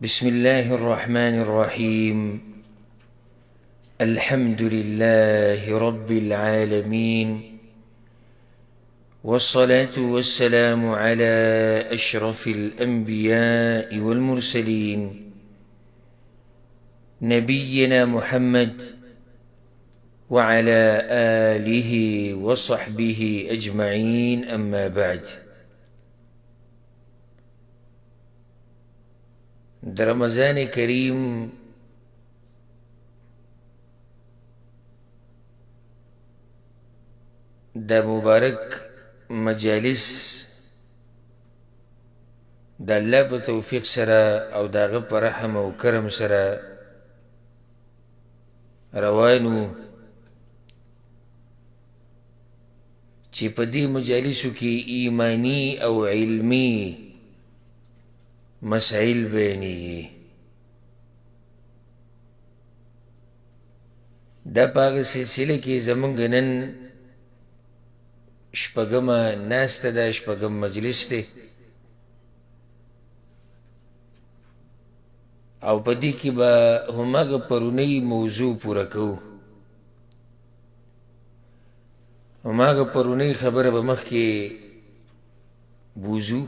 بسم الله الرحمن الرحيم. الحمد لله رب العالمين، والصلاة والسلام على أشرف الأنبياء والمرسلين، نبينا محمد وعلى آله وصحبه أجمعين، أما بعد. د رمضان کریم د مبارک مجالس د الله په توفیق سره او د هغه په رحم او کرم سره روانو، چې په دې مجالسو کې ایمانی او علمي مسائل بیانېږي. دا په هغه سلسله کې زمونږ نن شپږمه ناسته ده، شپږم مجلس دی، او په دې کې به هماغه پرونۍ موضوع پوره کوو. هماغه پرونۍ خبره به مخکې بوځو.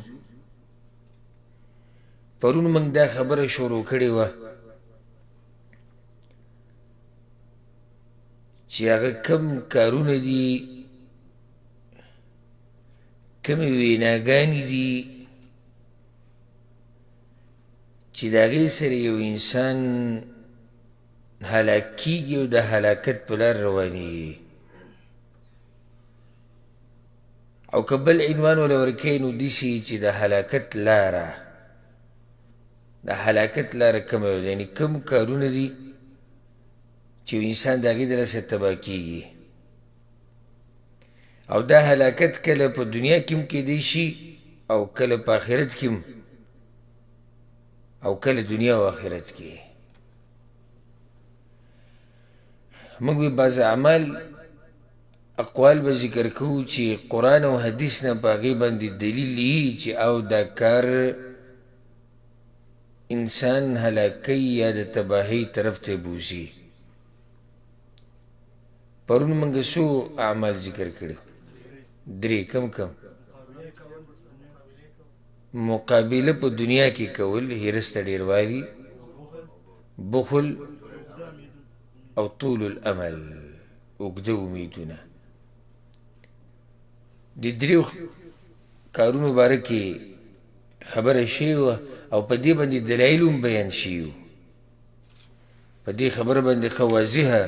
پرون موږ دا خبره شروع کړې وه چې هغه کم کارونه دي، کمې ویناګانې دي چې د هغې سره یو انسان هلاک کېږي او د هلاکت په لار روانېږي. او که بل عنوان وله ورکوې نو داسې چې د هلاکت لاره، د هلاکت لاره کومه ده، یعنې کوم کارونه دي چې یو انسان د هغې د لاسه تباه کېږي. او دا هلاکت کله په دنیا کې هم کېدی شي، او کله په آخرت کې هم، او کله دنیا او آخرت کې. موږ به بعض اعمال اقوال به ذکر کوو چې قرآن او حدیث نه په هغې باندې دلیل یي چې او دا کار انسان هلاکوي یا د تباهۍ طرف ته بوځي. پرون موږ څو اعمال ذکر کړي؟ درې. کم کم؟ مقابله په دنیا کې کول، حرص ته ډېروالي، بخل او طول الامل، اوږده امیدونه. د دریو کارونو باره کې خبره شوې وه او په دې باندې دلایل هم بیان شوي وو. په دې خبره باندې ښه واضحه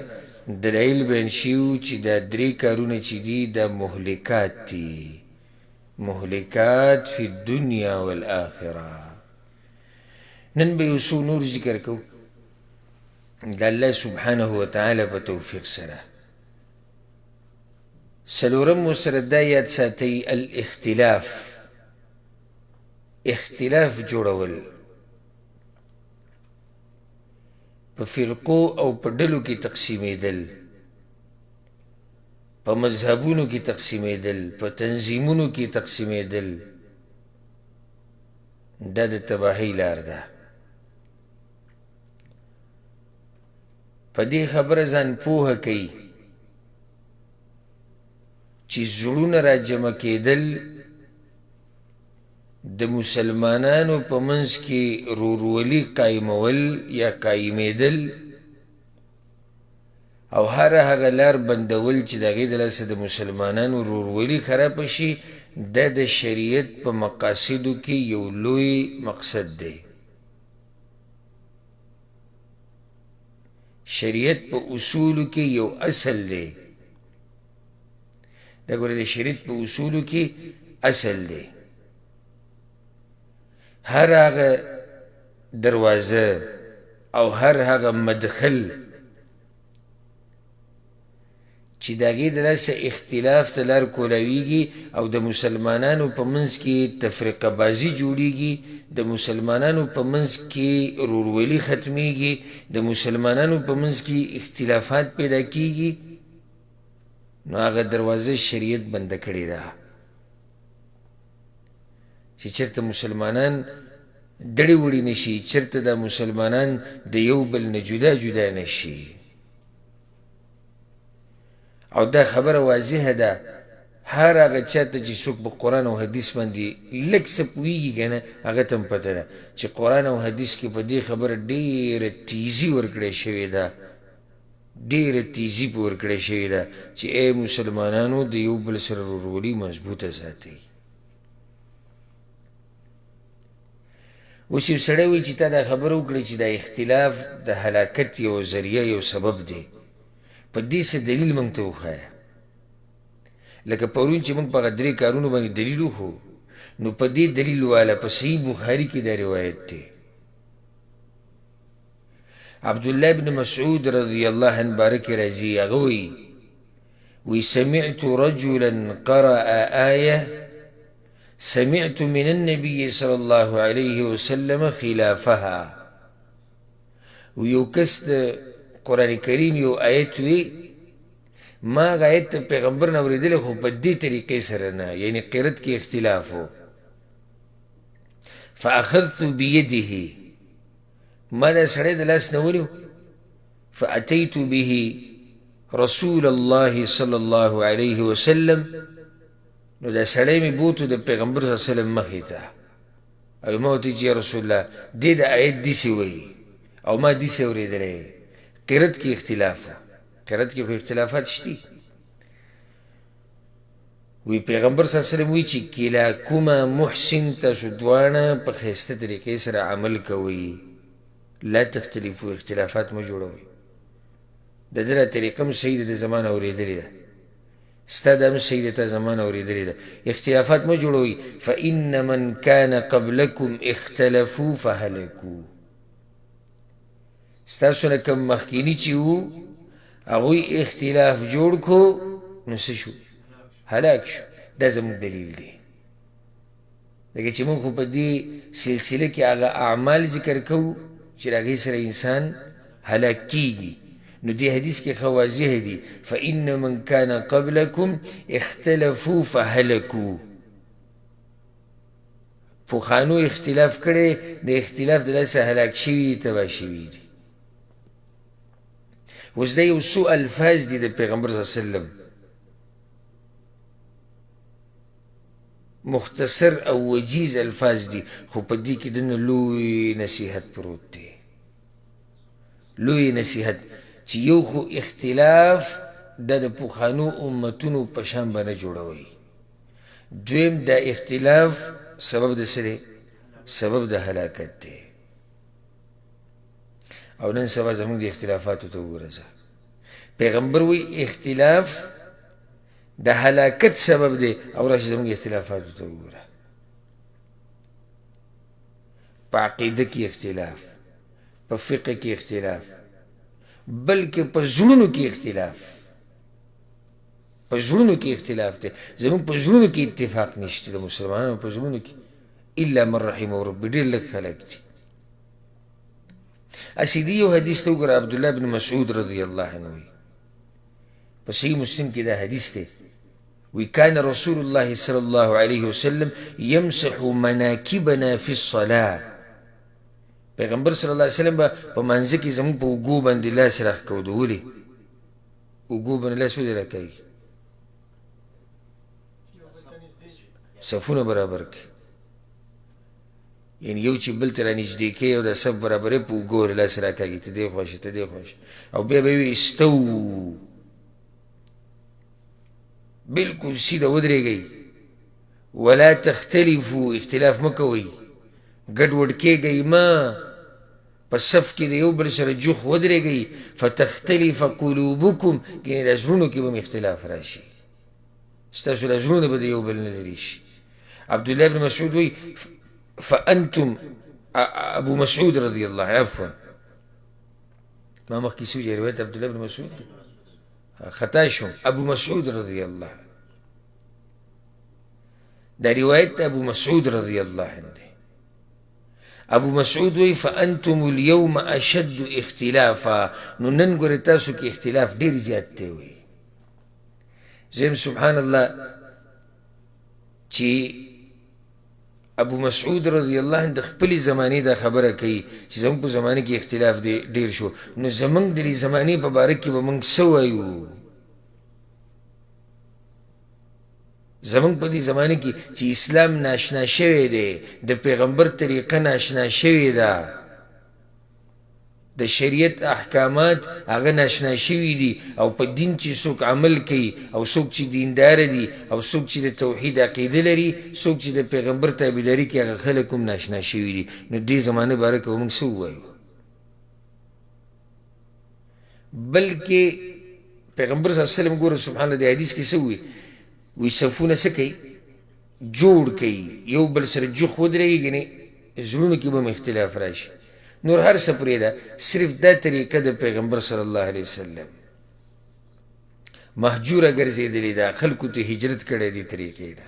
دلایل بیان شوي وو چې دا درې کارونه چې دي دا مهلکات دي، مهلکات فی الدنیا والآخرة. نن به یو څو نور ذکر کوو د الله سبحانه وتعالی په توفیق سره. څلورم ورسره دا یاد ساتئ، الاختلاف، اختلاف جوړول په فرقو او په ډلو کې تقسیمېدل، په مذهبونو کې تقسیمېدل، په تنظیمونو کې تقسیمېدل، دا د تباهۍ لار ده. په دې خبره ځان پوهه کوي چې زړونه را جمع کېدل د مسلمانانو په منځ کې رورولي قایمول یا قایمېدل، او هره هغه لار بندول چې د هغې د لاسه د مسلمانانو رورولي خرابه شي، دا د شریعت په مقاصدو کې یو لوی مقصد دی. شریعت په اصولو کې یو اصل دی. دا ګوره د شریعت په اصولو کې اصل دی. هر هغه دروازه او هر هغه مدخل چې د هغې د لاسه اختلاف ته لار کولاویږي او د مسلمانانو په منځ کې تفرقه بازي جوړیږي، د مسلمانانو په منځ کې رورولي ختمیږي، د مسلمانانو په منځ کې اختلافات پیدا کیږي، نو هغه دروازه شریعت بنده کړې ده چې چېرته مسلمانان دړې وړې نه شي، چېرته دا مسلمانان د یو بل نه جدا جدا نه شي. او دا خبره واضحه ده، هر هغه چا ته چې څوک په قرآن او حدیث باندې لږ څه پوهېږي که نه، هغه ته هم پته ده چې قرآن او حدیث کې په دې خبره ډېره تیزي ورکړی شوې ده، ډېره تیزي په ورکړی شوې ده چې ای مسلمانانو د یو بل سره ورورولي مضبوطه ساتئ. اوس یو سړی وایي چې تا دا خبره وکړه چې دا اختلاف د هلاکت یو ذریعه یو سبب دی، په دې څه دلیل موږ ته وښایه. لکه پرون چې موږ په هغه درې کارونو باندې دلیل وښو، نو په دې دلیل واله په صحیح بخاري کې دا روایت دی. عبدالله بن مسعود رضی الله عنه باره کې راځي، هغه وایي وی سمعت رجلا قرأ آیه سمعت من النبي صلى الله عليه وسلم خلافها. یو کس د قرآن کریم یو آیت وی، ما هغه آیت د پیغمبر نه اورېدلی خو په دې طریقې سره نه، یعنی قرت کې اختلاف و. فأخذت بيده، ما دا سړی د لاس نه ونیو، فأتيت به رسول الله صلی الله علیه وسلم، نو دا سړی مې بوتو د پیغمبر صلی الله علیه وسلم مخې ته، او ما ورته ویل چې یا رسول الله دې د آیت داسې وایي او ما داسې اورېدلی. قرت کې اختلاف و، قرت کې خو اختلافات شتي. وی پیغمبر صلی الله علیه وسلم وی چې کلاکما محسن، تاسو دواړه په ښایسته طریقې سره عمل کوئ، لا تختلفو، اختلافات مه جوړوئ. د ده دا طریقه هم صحیح ده، د زمانه اورېدلې ده، ستا دا هم صحیح ده، تا زمانه اورېدلې ده، اختلافات مه جوړوئ. فإن من کان قبلکم اختلفو فهلکو، ستاسو نه کوم مخکیني چې وو هغوی اختلاف جوړ کړو نو څه شو؟ هلاک شو. دا زموږ دلیل دی، ځکه چې موږ خو په دې سلسله کې هغه اعمال ذکر کوو چې د هغې سره انسان هلاک کیږي. نو دې حدیث کې ښه واضح دي، فإن من کان قبلکم اختلفو فهلکو. پخوانو اختلاف کړی، د اختلاف د لاسه هلاک شوي دي، تباه شوي دي. اوس دا یو څو الفاظ دي د پیغمبر صلی الله علیه وسلم، مختصر او وجیز الفاظ دي، خو په دې کې دنه لوی نصیحت پروت دی، لوی نصیحت چې یو خو اختلاف دا د پخوانو امتونو په شان به نه جوړوي، دویم دا اختلاف سبب د څه دی؟ سبب د هلاکت دی. او نن سبا زموږ د اختلافاتو ته وګوره، پیغمبر وایي اختلاف د هلاکت سبب دی، او راشي زموږ اختلافاتو ته وګوره، په عقیده کې اختلاف، په فقه کې اختلاف، بلکې په زړونو کې اختلاف، په زړونو کې اختلاف دی. زموږ په زړونو کې اتفاق نشته، د مسلمانانو په زړونو کې، الا من رحمه ربي، ډېر لږ خلک دي. هسې دې یو حدیث ته وګوره، عبدالله بن مسعود رضی الله عنه وایي، په صحیح مسلم کې دا حدیث دی، وی کان رسول الله صلی الله علیه وسلم یمسح مناکبنا فی الصلاة. پیغمبر صلی الله علیه وسلم به په مانځه کې زموږ په اوږو باندې لاس راښکود. ولې اوږو باندې لاس ولې راکاږي؟ صفونه برابر کړي، یعنی یو چې بل ته رانږدې کوي او د صف برابرې په اوږو لاس راکاږي، ته دې خوا شه، ته دې خوا شه، او بیا به یې وایي استوو، بالکل سیده ودرېږئ، ولا تختلفو، اختلاف مه کوئ، ګډوډ کېږئ مه، په صف کې د یو بل سره جوخ ودرېږئ، فتختلف قلوبکم، ګنې دا زړونو کې به هم اختلاف راشي، ستاسو دا زړونه به د یو بل نه لرې شي. عبدالله بن مسعود وایي فأنتم، ابو مسعود رضی الله عنه، عفوا ما مخکې څه ویل، روایت عبدالله بن مسعود دی، خطا شوم، ابو مسعود رضی الله عنه، دا روایت ابو مسعود رضی الله عنه دی. ابو مسعود وایي فأنتم اليوم أشد اختلافا، نو نن ګورې تاسو کې اختلاف ډېر زیات دی. وایي زه یم سبحان الله چې ابو مسعود رضی الله عنه د خپلې زمانې دا خبره کوي چې زموږ په زمانه کې اختلاف دی ډېر شو، نو زموږ د دې زمانې په باره کې به موږ څه وایو؟ زموږ په دې زمانه کې چې اسلام ناشنا شوی دی، د پیغمبر طریقه ناشنا شوې ده، د شریعت احکامات هغه ناشنا شوي دي، او په دین چې څوک عمل کوي او څوک چې دیندار دي او څوک چې د توحید عقیده لري، څوک چې د پیغمبر تابعداري کوي، هغه خلک هم ناشنا شوي دي. نو دې زمانه باره کې به موږ څه ووایو؟ بلکې پیغمبر صلی الله علیه وسلم ګوره سبحان الله، د حدیث کې څه ووایي؟ وایي صفونه څه کوي؟ جوړ کوي، یو بل سره جوخ ودرېږي، ګنې زړونو کې به هم اختلاف راشي. نور هر څه پرېږده، صرف دا طریقه د پیغمبر صلی الله علیه وسلم مهجوره ګرځېدلې ده، خلکو ته هجرت کړی دې طریقې ده.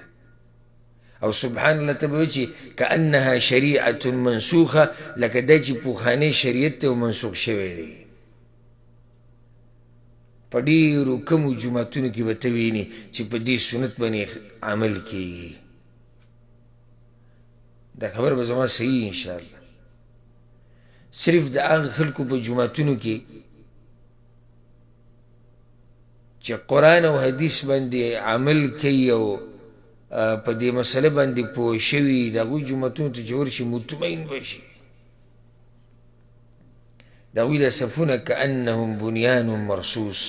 او سبحان الله ته به وایي چې کأنها شریعة منسوخه، لکه دا چې پخوانی شریعت ته منسوخ شوی دی. په ډېرو کمو جوماتونو کې به ته وینې چې په دې سنت باندې عمل کیږي. دا خبره به زما صحیح انشاءالله. صرف د هغه خلکو په جوماتونو کې چې قرآن او حدیث باندې عمل کوي او په دې مسله باندې پوه شوي، د هغوی جوماتونو ته چې ورشي مطمئن به شي. د هغوی دا صفونه کأنهم بنیان مرصوص.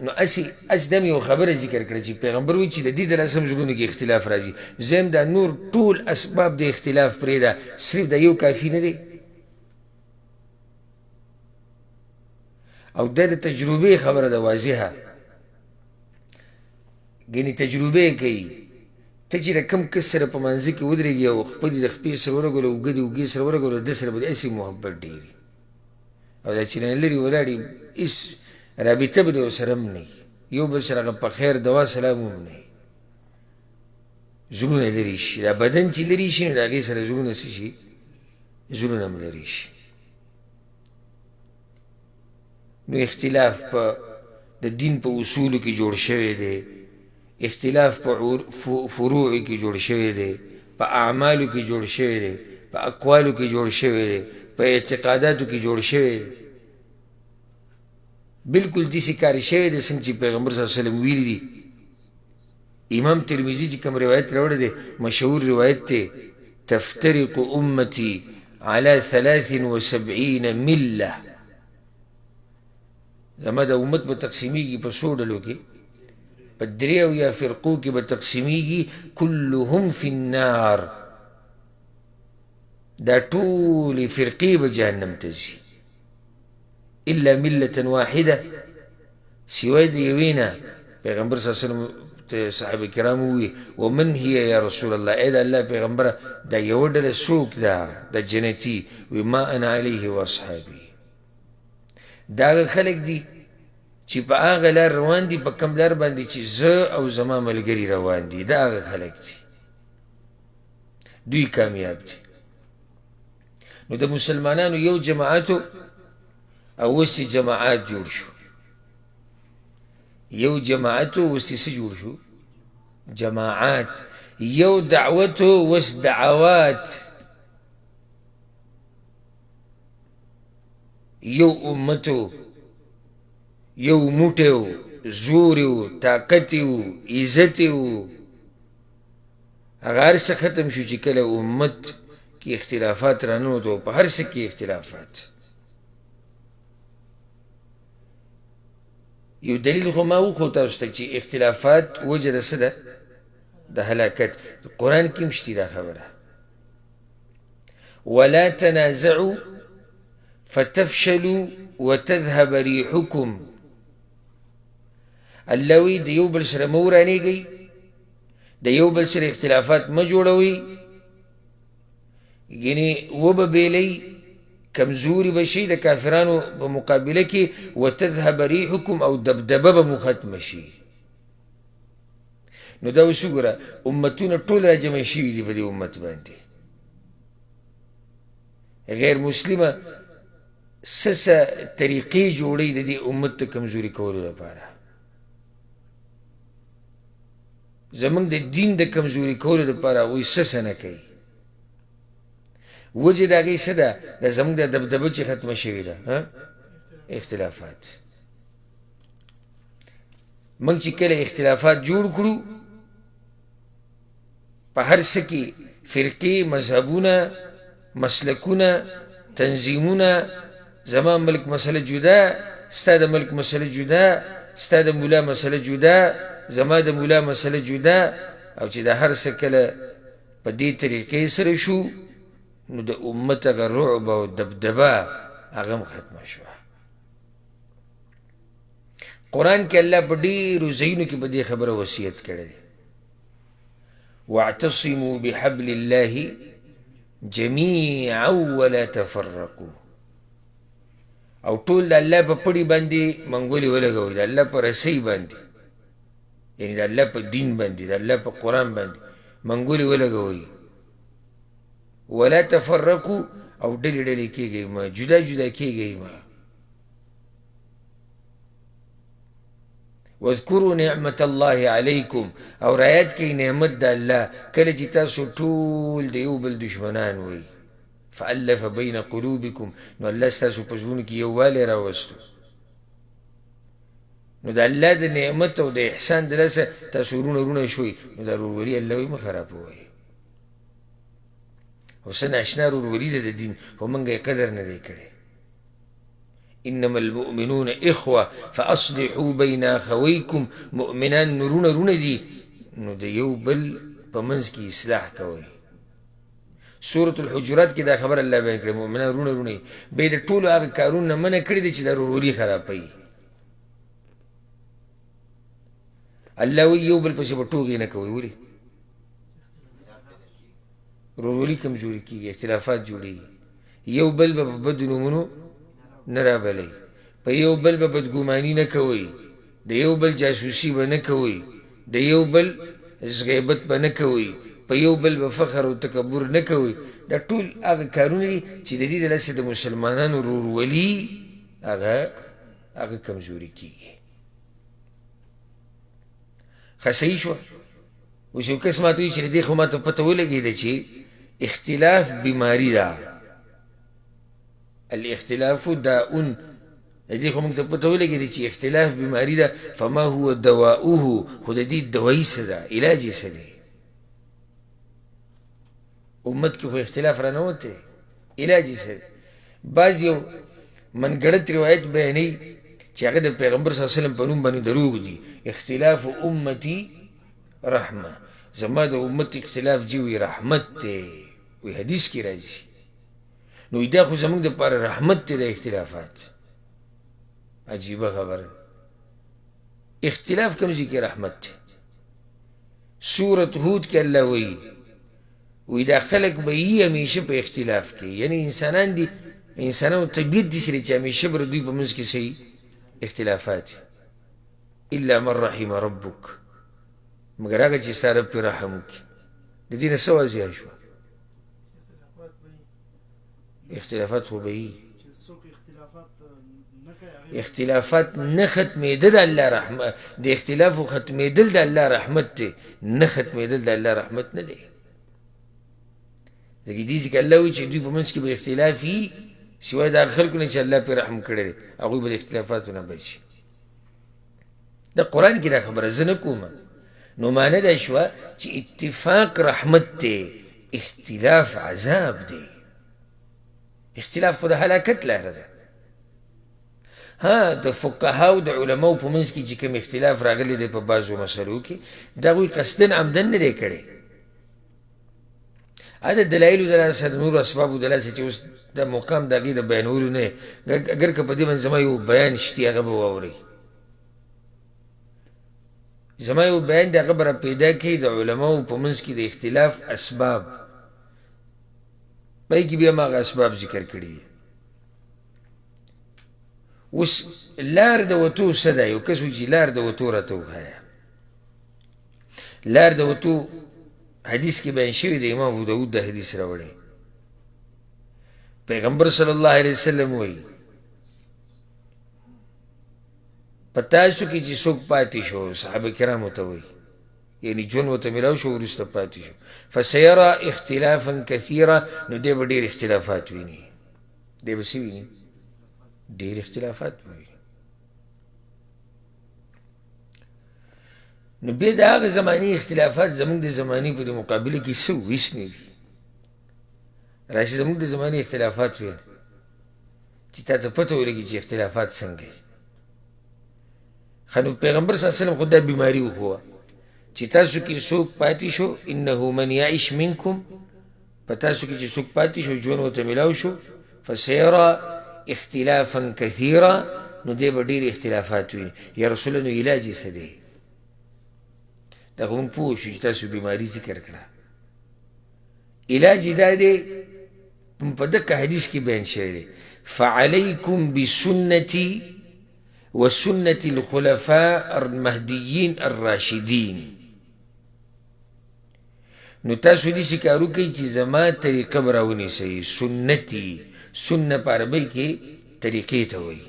نو هسې هسې دا مې یوه خبره ذکر کړه چې پیغمبر وایي چې د دې د لاسه هم زړونو کې اختلاف راځي. زه هم دا نور ټول اسباب د اختلاف پرېږده، صرف دا یو کافي نه دی. او دا د تجربې خبره ده واضحه، ګنې تجربې کوي. ته چې د کوم کس سره په مانځه کې ودرېږي او خپه دې د خپې سره ولګوله، اوږه دې اوږې سره ولګوله، ده سره به دې هسې محبت ډېر وي. او دا چې نه لرې ولاړ یې، هېڅ رابطه به دې ورسره هم نه وي، یو بل سره هغه په خیر دوا سلام هم نه وي. زړونه لرې شي، دا بدن چې لرې شي نو د هغې سره زړونه څه شي؟ زړونه هم لرې شي. نو اختلاف په د دین په اصولو کې جوړ شوی دی، اختلاف په فروع کې جوړ شوی دی، په اعمالو کې جوړ شوی دی، په اقوالو کې جوړ شوی دی، په اعتقاداتو کې جوړ شوی دی. بالکل داسې کار شوی دی څنګه چې پیغمبر صلی الله علیه وسلم ویلي دي. امام ترمذي چې کوم روایت راوړی دی، مشهور روایت دی، تفترق امتي على 73 مله. زما د امت به تقسیمیږي په څو ډلو کې؟ په 73 فرقو کې به تقسیمیږي. کلهم فی النار، دا ټولې فرقې به جهنم ته ځي، الا ملة واحده، سوای د یوې نه. پیغمبر صلی الله علیه وسلم ته صحابه کرام وویل ومن هي یا رسول الله، ای د الله پیغمبره دا یوه ډله څوک ده د جنتي؟ وی ما انا علیه واصحابي. دا هغه خلک دي چې په هغه لار روان دي په کوم لار باندې چې زه او زما ملګري روان دي، دا هغه خلک دي، دوی کامیاب دي. نو د مسلمانانو یو جماعت او اوس چې جماعت جوړ شو، یو جماعت اوس چې څه جوړ شو؟ جماعت. یو دعوت اوس دعوات، یو امت یو موټی و، زور یې و، طاقت یې و، عزت یې و، هغه هر څه ختم شو چې کله امت کې اختلافات راننوتو، په هر څه کې اختلافات. یو دلیل خو ما وښود تاسو ته چې اختلافات وجه د څه ده؟ د هلاکت. قرآن کې هم شته دا خبره، ولا تنازعوا فتفشلوا وتذهب ريحكم. الله وایي د یو بل سره مه ورانېږئ، د یو بل سره اختلافات مه جوړوئ، یعنې وبه بېلئ، کمزوري به شئ د کافرانو په مقابله کې، وتذهب ريحكم، او دبدبه به مو ختمه شي. نو دا اوس وګوره امتونه ټول راجمع شوي دي په دې امت باندې. غیر مسلمه څه څه طریقې جوړوي د دې امت د کمزوري کولو لپاره. زمونږ د دین د کمزوري کولو دپاره هغوی څه څه نه کوي. وجه د هغې څه ده؟ دا زمونږ د دبدبه چې ختمه شوې ده، اختلافات. موږ چې کله اختلافات جوړ کړو په هر څه کې، فرقې، مذهبونه، مسلکونه، تنظیمونه، زما ملک مسله جدا، ستا د ملک مسله جدا، ستا د مولا مسله جدا، زما د مولا مسله جدا، او چې د هر څه کله په دې طریقې سره شو نو د امت هغه رعب او دبدبه هغه هم ختمه شوه. قرآن کې الله په ډېرو ځایونو کې په دې خبره وصیت کړی دی، واعتصموا بحبل الله جميعا ولا تفرقوا. او ټول د الله په پړي باندې منګولې ولګوئ، د الله په رسۍ باندې، یعنې د الله په دین باندې، د الله په قرآن باندې منګولې ولګوئ. ولا تفرقوا، او ډلې ډلې کېږئ مه، جدا جدا کېږئ مه. واذکروا نعمت الله علیکم، او رایاد کړئ نعمت د الله کله چې تاسو ټول د یو بل دښمنان وئ. فألف بین قلوبکم، نو الله ستاسو په زړونو کې یووالی راوستو. نو د الله د نعمت او د احسان د لاسه تاسو وروڼه وروڼه شوئ، نو دا ورورولي الله وایي مه خرابوئ. او څه ناشنا ورورولي ده د دین، خو موږ یې قدر نه دی کړی. انما المؤمنون اخوه فاصلحوا بین اخویکم، مؤمنان وروڼه وروڼه دي، نو د یو بل په منځ کې اصلاح کوئ. سورة الحجرات کې دا خبره الله بیان کړې، مؤمنان وروڼه وروڼه دي، بیا د ټولو هغه کارونو نه منع کړي دي چې دا ورورولي خرابوي. الله وایي یو بل پسې به ټوغې نه کوئ. ولې؟ ورورولي کمزوري کېږي، اختلافات جوړېږي، یو بل به په بدو نومونو نه رابلئ، په یو بل به بدګماني نه کوئ، د یو بل جاسوسي به نه کوئ، د یو بل غیبت به نه کوئ، په یو بل به فخر او تکبر نه کوئ. دا ټول هغه کارونه دي چې د دې د لاسه د مسلمانانو ورورولي هغه کمزوري کېږي. ښه صحیح شوه. اوس یو کس ماته وایي چې له دې خو ماته پته ولګېده چې اختلاف بیماري ده، الاختلاف داء، د دې خو موږ ته پته ولګېده چې اختلاف بیماري ده، فما هو دواؤه، خو د دې دوایي څه ده، علاج یې څه دی؟ امت کې خو اختلاف رانوتی، علاج یې څه دی؟ بعض یو منګړت روایت بیانوي چې هغه د پیغمبر صلی الله علیه وسلم په نوم باندې دروغ دي، اختلاف امتي رحمه، زما د امت اختلاف جی وی رحمت دی، وی حدیث کې راځي. نو دا خو زموږ دپاره رحمت دی د اختلافات. عجیبه خبره، اختلاف کوم ځای کې رحمت دی؟ سورة هود کې الله وایي، وایي دا خلک به یي همیشه په اختلاف کې، یعنی انسانان دي، انسانانو طبیعت داسې دی چې همیشه به د دوی په منځ کې څه اختلافات، الا من رحم ربک، مګر هغه چې ستا رب پرې رحم وکړي. د دې نه څه واضح شوه؟ اختلافات خو به وي، اختلافات نه ختمېده د الله رحمت، د اختلافو ختمېدل د الله رحمت دی، نه ختمېدل د الله رحمت نه دی. ځکه دې ځکه الله وایي چې دوی په منځ کې به اختلاف وي، سوای د هغه خلکو نه چې الله پرې رحم کړی دی، هغوی به د اختلافاتو نه بچ شي. د قرآن کې دا خبره زه نه کومه، نو معنی دا شوه چې اتفاق رحمت دی، اختلاف عذاب دی. اختلاف خو د هلاکت لاره ده. ها د فقهاو د علماو په منځ کې چې کوم اختلاف راغلی دی په بعضو مسلو کې، د هغوی قصداً عمداً نه دی کړی، د دلایلو د لاسه، د نورو اسبابو د لاسه چې اوس د مقام د هغې د بیانولو نه دی، اګر که په دې باندې زما یو بیان شتي هغه به واورئ. زما یو بیان دی هغه به را پیدا کړي د علماو په منځ کې د اختلاف اسباب، په هغې کې بیا ما هغه اسباب ذکر کړي دي. اوس لار د وتو څه ده؟ یو کس وایي چې لار د وتو راته وښیه. لار د وتو حدیث کې بیان شوی دی، امام ابو داود دا حدیث راوړی. پیغمبر صلی الله علیه وسلم وایي په تاسو کې چې څوک پاتې شو، صحابه کرامو ته وایي، یعنی ژوند ورته ملاو شو، وروسته پاتې شو. فسیرا اختلافا کثیرا، نو دی به ډېر اختلافات ویني. دی به څه ویني؟ ډېر اختلافات به ویني. نو بیا د هغه زمانې اختلافات زموږ د زمانې په دې مقابله کې څه وو؟ هېڅ نه دي. راشي زموږ د زمانې اختلافات ویني چې تا ته پته ولګي چې اختلافات څنګه دي. ښه، نو پیغمبر صلی الله علیه وسلم خو دا بیماري وښوه چې تاسو کې څوک پاتې شو، انه من یعش منکم، په تاسو کې چې څوک پاتې شو ژوند ورته ملاو شو، فسیرا اختلافا کثیرا، نو دی به ډېر اختلافات ویني. یا رسول الله، نو علاج یې څه دی؟ دا خو موږ پوه شو چې تاسو بیماري ذکر کړه، علاج یې دا دی په دقه حدیث کې بیان شوی دی، فعلیکم بسنتي وسنة الخلفاء المهديين الراشدين. نو تاسو داسې کار وکړئ چې زما طریقه به راونیسئ. سنتي، سنه په عربۍ کې طریقې ته وایي.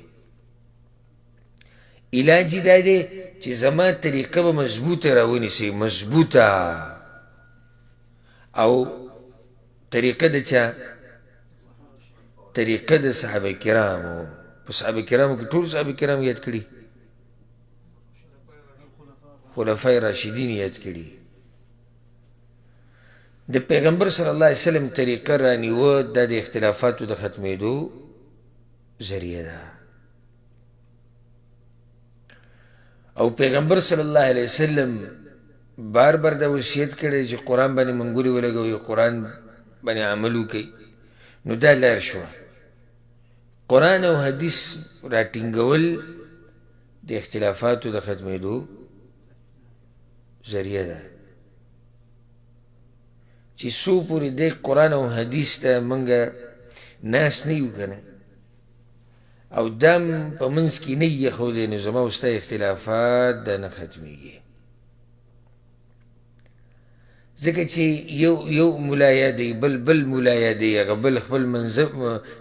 علاج یې دا دی چې زما طریقه به مضبوطه راونیسئ، مضبوطه. او طریقه د چا؟ طریقه د صحابه کرامو. په صحابه کرامو کې ټول صحابه کرام یاد کړي، خلفای راشدین یاد کړي. د پیغمبر صلی الله علیه وسلم طریقه رانیوه دا د اختلافاتو د ختمېدو ذریعه ده. او پیغمبر صلی الله علیه وسلم بار بار دا وصیت کړی چې قرآن باندې منګولې ولګوئ، قرآن باندې عمل وکړئ. نو دا لار شوه. قرآن او حدیث راټینګول د اختلافاتو د ختمېدو ذریعه ده. چې څو پورې د قرآن او حدیث ته موږ ناست نه یو که نه، او دا په منځ کې نه یې ښودی، نو زما او ستا اختلافات دا نه ختمېږي. ځکه چې یو یو ملا یادوي، بل بل ملا یادوي، هغه بل خپل منظب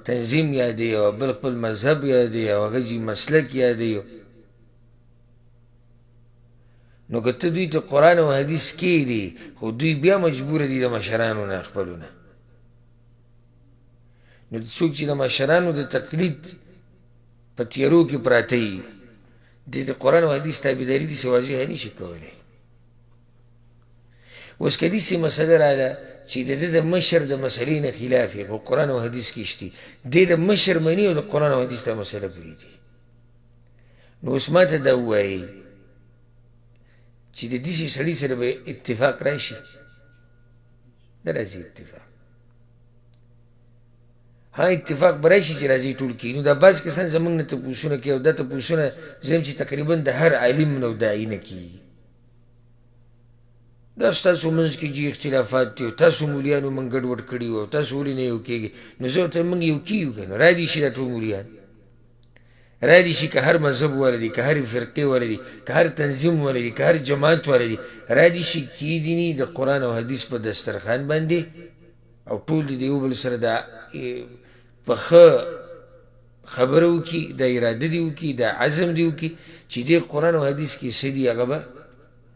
تنظیم یادوي، او بل خپل مذهب یادوي، او هغه جي مسلک یادوي. نو که ته دوی ته قرآن او حدیث کښېږدې، خو دوی بیا مجبوره دي د مشرانو نه خپلو نه. نو څوک چې د مشرانو د تقلید په تیارو کې پراته وي، دوی د قرآن او حدیث تابعداري داسې واضحه نه شي کولی. اوس که داسې مسله راغله چې د ده د مشر د مسلې نه خلاف وي، خو قرآن او حدیث کې شتي، دی د مشر مني او د قرآن او حدیث دا مسله پرېږدي. نو اوس ما ته دا ووایي چې د داسې سړي سره به اتفاق راشي؟ نه راځي اتفاق. ها، اتفاق به راشي چې راځي ټول کېږي. نو دا بعض کسان زموږ نه تپوسونه کوي، او دا تپوسونه زه یم چې تقریبا د هر عالم نه او داعي نه کېږي. دا ستاسو منځ کې جي اختلافات دي، او تاسو مولیانو موږ ګډوډ کړي وو، او تاسو ولې نه یو کېږئ؟ نو زه ورته موږ یو کېږو که نه، را دي شي دا ټول مولیان، را دي شي، که هر مذهب والا دي، که هر فرقې والا دي، که هر تنظیم والا دي، که هر جماعت والا دي، را دي شي کېدي د قرآن او حدیث په دسترخوان باندې، او ټول دې د یو بل سره د په ښه خبره وکړي، دا اراده دې وکړي، دا عزم دې وکړي چې دې قرآن او حدیث کې څه دي هغه به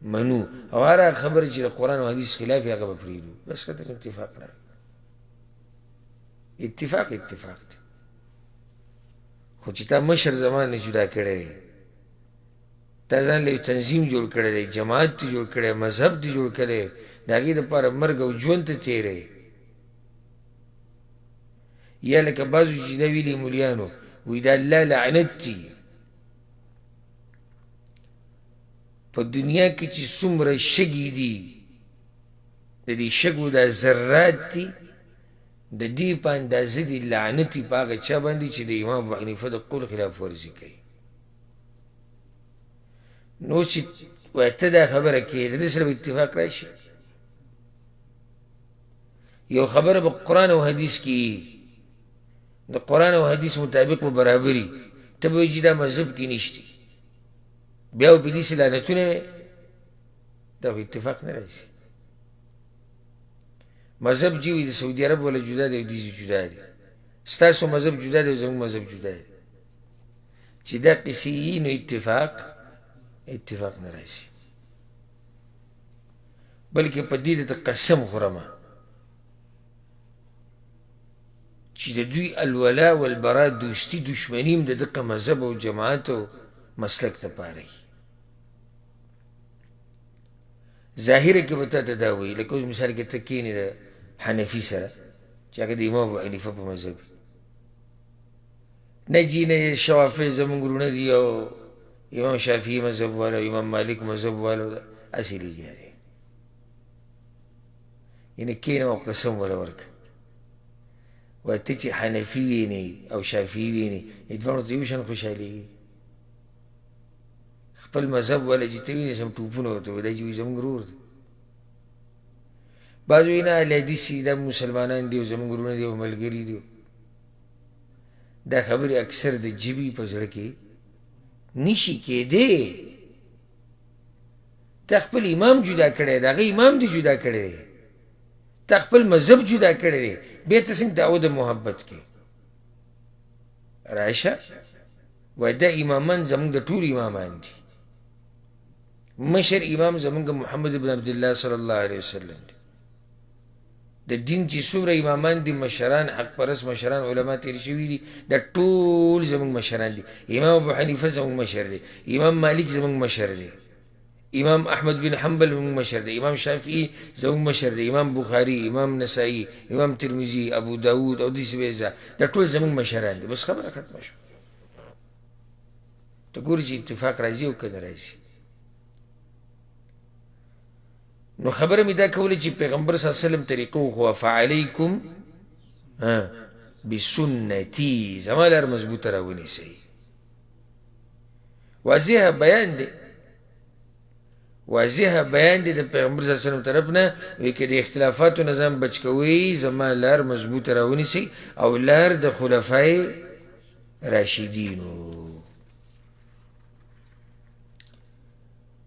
منو، او هر هغه خبره چې د قرآن او حدیث خلاف وي هغه به پرېږدو. بس ختم، اتفاق راغی. اتفاق اتفاق دی. خو چې تا مشر زمان نه جدا کړی دی، تا ځان له یو تنظیم جوړ کړی دی، جماعت دې جوړ کړی، مذهب دې جوړ کړی، د هغې دپاره مرګ او ژوند ته تېری، یا لکه بعضو چې دا ویلي مولیانو وایي د الله لعنت دی په دنیا کې چې څومره شګې دي، د دې شګو دا ذرات دي، د دې په اندازه دي لعنت په هغه چا باندې چې د امام ابو حنیفه د قول خلاف ورزي کوي. نو چې وایه ته دا خبره کوې، د دې سره به اتفاق راشي؟ یو خبره په قرآن او حدیث کې، د قرآن او حدیث مطابق به برابري، ته به وایې چې دا مذهب کې نشته، بیا به په دې څه لعنتونه وایې، دا خو اتفاق نه راځي. مذهب چې وي د سعودي عرب والا جدا دی او دې جدا دی، ستاسو مذهب جدا دی او زموږ مذهب جدا دی، چې دا قصې یي نو اتفاق نه راځي. بلکې په دې درته قسم خورم چې د دوی الولا والبرا، دوستي دښمني هم د دغه مذهب او جماعت او مسلک دپاره وي. ظاهره کې به تا ته دا وایي، لکه اوس مثال کې ته کښېنې د حنفي سره چې هغه د امام ابو حنیفه په مذهب وي، نه جي نه شوافع زموږ وروڼه دي او امام شافعي مذهب والا او امام مالک مذهب والا، هسې لګیا دی. یعنې کښېنه او قسم وله ورکړه، وایه ته چې حنفي وینې او شافعي وینې دواړو ته یو شان خوشحالېږي. خپل مذهب والا چې ته وینې سم ټوپونه ورته وایي، دا چې وایي زموږ ورور دی. بعضو وایي نه اهل حدیث دي، دا مسلمانان دي او زموږ وروڼه دي او ملګري دي. دا خبرې اکثر د ژبې په زړه کې نشي کېدی. تا خپل امام جدا کړی دی، هغه امام دې جدا کړی دی، تا خپل مذهب جدا کړی دی، بیا ته څنګه دعوه د محبت کې راشه؟ وایي دا امامان زموږ د ټولو امامان دي. مشر امام زموږ محمد بن عبدالله صلی الله علیه وسلم دی. د دین چې څومره امامان دي، مشران، حق پرست مشران، علما تېر شوي دي، دا ټول زموږ مشران دي. امام ابو حنیفه زموږ مشر دی، امام مالک زموږ مشر دی، امام احمد بن حنبل زموږ مشر دی، امام شافعي زموږ مشر دی، امام بخاري، امام نسائی، امام ترمذي، ابو داود او داسې بې دا ټول زموږ مشران دي. بس خبره ختمه شوه. ته ګورې چې اتفاق راځي او که نه راځي. نو خبره مې دا کوله چې پیغمبر صلی الله علیه وسلم طریقه وښوه، فعلیکم بسنتي، زما لار مضبوطه راونیسئ. واضح بیان دی، واضح بیان دی د پیغمبر صلی الله علیه وسلم طرف نه، وایي که د اختلافاتو نه ځان بچ کوئ زما لار مضبوطه راونیسئ او لار د خلفای راشدینو.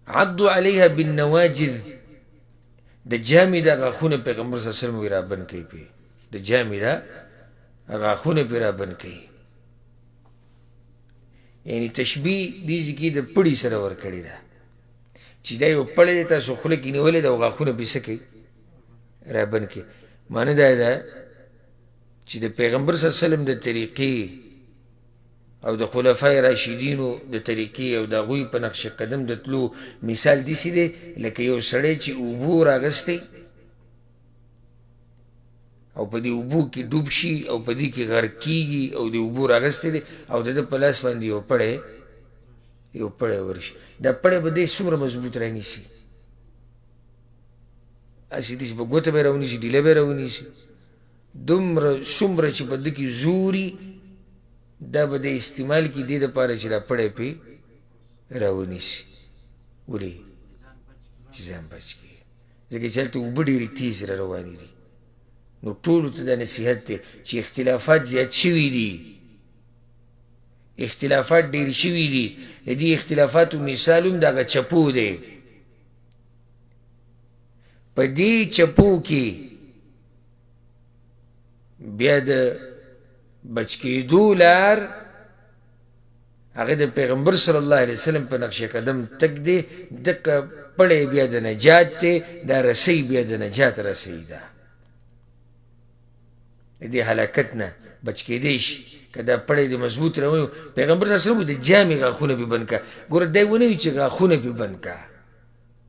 عضوا علیها بالنواجذ، د جامې دا غاښونه پیغمبر صلی الله علیه وسلم وایي رابند کوي پرې، د جامې دا غاښونه پرې رابند کوي. یعنې تشبیه دې ځای کې د پړي سره ورکړې ده چې دا یو پړی دی تاسو خوله کې نیولی دی او غاښونه پرې څه کوي رابند کوي. معنی دا ده چې د پیغمبر صلی الله علیه وسلم د طریقې او د خلفای راشدینو د طریقې او د هغوی په نقش قدم د تلو مثال داسې دی لکه یو سړی چې اوبو راغستی او په دې اوبو کې ډوب شي او په دې کې غرق کېږي او د اوبو راغستی دی او د ده په لاس باندې یو پړی ورشي، دا پړی به دی څومره مضبوط رانیسي، هسې داسې په ګوته به یې راونیسي، ډیله به یې راونیسي، دومره څومره چې په ده کې زوري دا به دی استعمال کړي دې دپاره چې دا پړی پرې راونیسي. ولې؟ چې ځان بچ کړي، ځکه چې هلته اوبه ډېرې تیز را روانې دي. نو ټولو ته دا نصیحت دی چې اختلافات زیات شوي دي، اختلافات ډېر شوي دي. د دې اختلافاتو مثال هم دغه چپو دی. په دې چپو کې بیا د بچ کېدو لار هغه د پیغمبر صلی الله علیه وسلم په نقش قدم تک دی، دقه پړی بیا د نجات دی، دا رسۍ بیا د نجات رسۍ ده. د دې هلاکت نه بچ کېدی شي که دا پړی دې مضبوط راونیو. پیغمبر صلی الله علیه وسلم د جامې غاښونه پرې بند کړه. ګوره دی ونه وي چې غاښونه پرې بند کړه،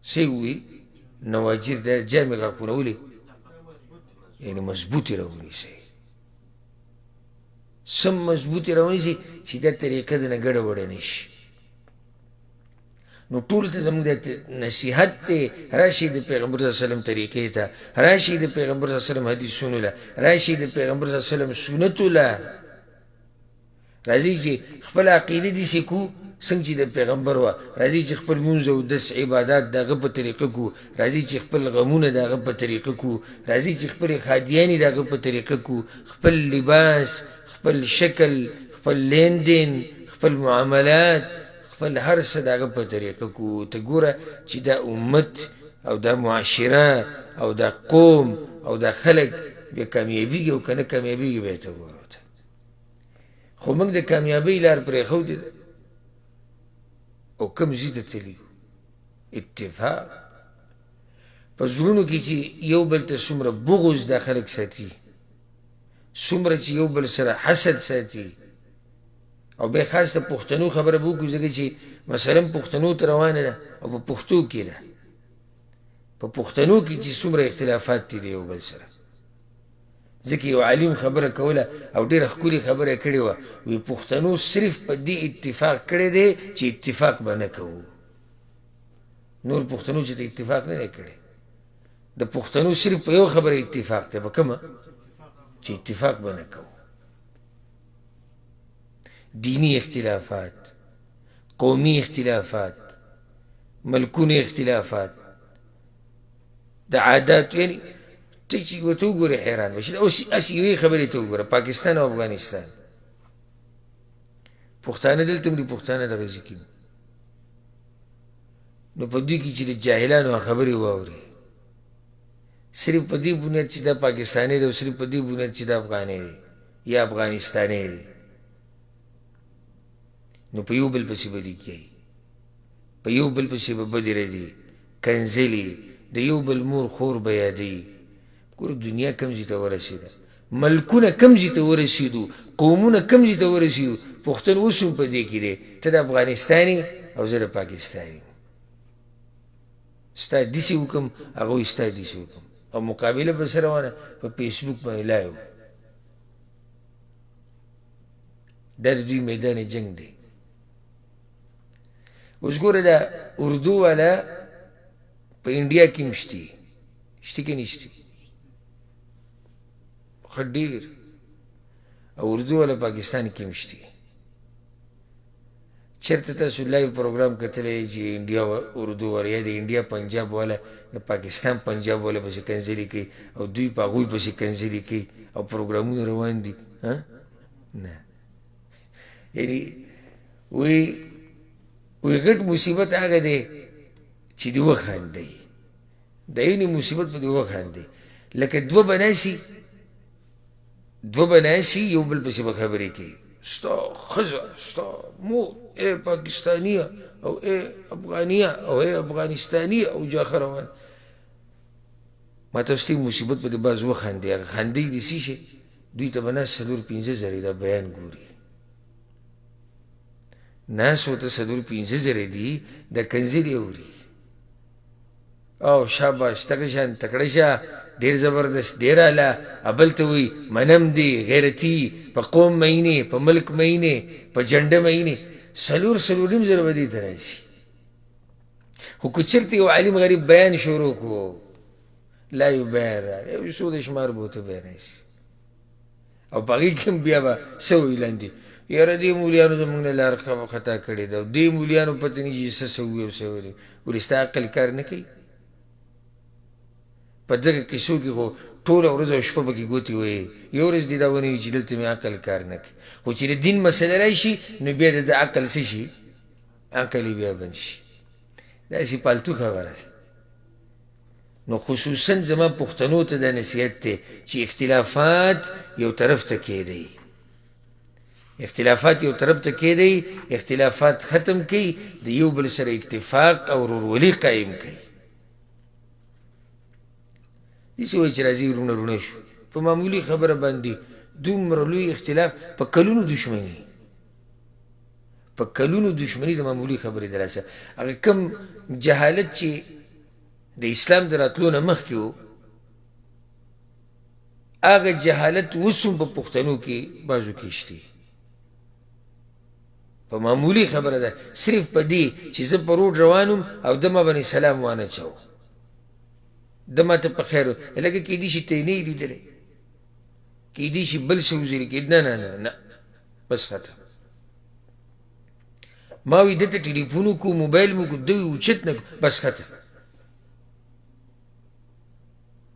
څه یې ووایي؟ نواجر د جامې غاښونه ولې؟ یعنې مضبوط یې راونیسئ، سم مضبوط یې راونیسئ چې دا طریقه د نه ګډه وډه نه شي. نو ټولو ته زموږ د نصیحت دی، راشئ د پیغمبر صلی الله علیه وسلم طریقې ته، راشئ د پیغمبر صلی الله علیه وسلم حدیثونو له، راشئ د پیغمبر صلی الله علیه وسلم سنتو له، راځئ چې خپله عقیده داسې کړو څنګه چې د پیغمبر وه، راځئ چې خپل مونځ او دس عبادات د هغه په طریقه کړو، راځئ چې خپل غمونه د هغه په طریقه کړو، راځئ چې خپلې ښادیانې د هغه په طریقه کړو، خپل لباس، خپل شکل، خپل لین دین، خپل معاملات، خپل هر څه د هغه په طریقه کړو. ته ګوره چې دا امت او دا معاشره او دا قوم او دا خلک بیا کامیابیږي او که نه کامیابیږي بیا ته ګوره. خو موږ د کامیابۍ لار پرېښودې ده او کوم ځای ته تللي یو. اتفاق په زړونو کې چې یو بل ته څومره بغض دا خلک ساتي، څومره چې یو بل سره حسد ساتي، او بیا خاص د پښتنو خبره به وکړو، ځکه چې مثلا پښتنو ته روانه ده او په پښتو کې ده. په پښتنو کې چې څومره اختلافات دي د یو بل سره، ځکه یو عالم خبره کوله او ډېره ښکلې خبره یې کړې وه، وایي پښتنو صرف په دې اتفاق کړی دی چې اتفاق به نه کوو. نور پښتنو چې ته اتفاق نه دی کړی، د پښتنو صرف په یو خبره اتفاق دی، په کومه؟ چې اتفاق به نه کوو. دیني اختلافات، قومي اختلافات، ملکونو اختلافات، د عاداتو، یعنې ته چې ورته وګورې حیران به شې. اوس هسې یوې خبرې ته وګوره، پاکستان او افغانستان، پښتانه دلته هم دي، پښتانه دغه ځای کې، نو په دوی کې چې د جاهلانو خبرې واورې، صرف په دې بنیاد چې دا پاکستانی دی او صرف په دې بنیاد چې دا افغانی دی یا افغانستانی دی، نو په یو بل پسې به لیکي، په یو بل پسې به بدې ردي کنځلې، د یو بل مور خور به یادوي. ګوره دنیا کوم ځای ته ورسېده، ملکونه کوم ځای ته ورسېدو، قومونه کوم ځای ته ورسېدو. پښتون اوس هم په دې کې دی، ته د افغانستان یې او زه د پاکستان یم، ستا داسې وکړم، هغه وایي ستا داسې وکړم، او مقابله به څه روانه په فیسبوک باندې لایو. دا د دوی میدان جنګ دی. اوس ګوره دا اردو والا په انډیا کې هم شتي، شتي که نشتي؟ ښه ډېر. او اردو والا پاکستان کې هم شتي. چېرته تاسو لایو پروګرام کتلی چې انډیا اردو والا یا د انډیا پنجاب والا د پاکستان پنجاب والا پسې کنځلې کوي او دوی په هغوی پسې کنځلې کوي او پروګرامونه روان دي؟ ها نه، یعنی وی وی غټ مصیبت هغه دی چې دی وخاندي، د عین مصیبت په دی وخاندي. لکه دوه به ناسي، دوه به ناسي یو بل پسې به خبرې کوي، ستا ښځه، ستا مور، ای پاکستانیه او ای افغانیه او ای افغانستانیه او جاخه روان. ما تاسو ته مصیبت په دې باز وخاندي، هغه خاندي د څه شي؟ دوی ته به ناست 4-5 زره دا بیان ګوري، ناست ورته 4-5 زره دي د کنځلې اوري، او شاباش دغه شان تکړه شه، ډېر زبردست، ډېر اعلی. بل ته وایي منم دی، غیرتي، په قوم مئینې، په ملک مئینې، په جنډه مئینې. 4-4.5 زره به دې ته راشي. خو که چېرته یو عالم غریب بیان شروع کړو، لا یو بیان راغی، یو څو د شمار به ورته بیان راشي، او په هغې کې هم بیا به څه وایي لاندې، یاره دې مولیانو زموږ نه لار خطا کړې ده، دې مولیانو پته نه چې څه څه ووایي او څه ووایي. ولې ستا عقل کار نه کوي؟ په دغه قصو کې خو ټوله ورځ او شپه پکې ګوتې وهي، یو ورځ دې دا ونه وي چې دلته مې عقل کار نه کوي. خو چې د دین مسله راشي نو بیا د ده عقل څه شي؟ عقل یې بیا بند شي. داسې پالتو خبره ده. نو خصوصا زما پښتنو ته دا نصیحت دی چې اختلافات یو طرف ته کېدئ، اختلافات یو طرف ته کېدئ، اختلافات ختم کړئ، د یو بل سره اتفاق او ورورولي قایم کړئ. داسې وایي چې راځئ وروڼه وروڼه شو، په معمولي خبره باندې دومره لوی اختلاف، په کلونو دښمني، په کلونو دښمني د معمولي خبرې د لاسه. هغه کوم جهالت چې د اسلام د راتلو نه مخکې و، هغه جهالت اوس هم په پښتنو کې بعضو کې شته. په معمولي خبره ده، صرف په دې چې زه په روډ روان وم او ده ما باندې سلام وانه چاو، ده ما ته په خیر لکه کېدای شي ته یې نه یې لیدلی، کېدای شي بل څه وزري، کېد نه نه نه نه، بس ختم. ما وی ده ته ټلیفون وکړو، موبایل مو وکړو، ده وی اوچت نه کړو، بس ختم.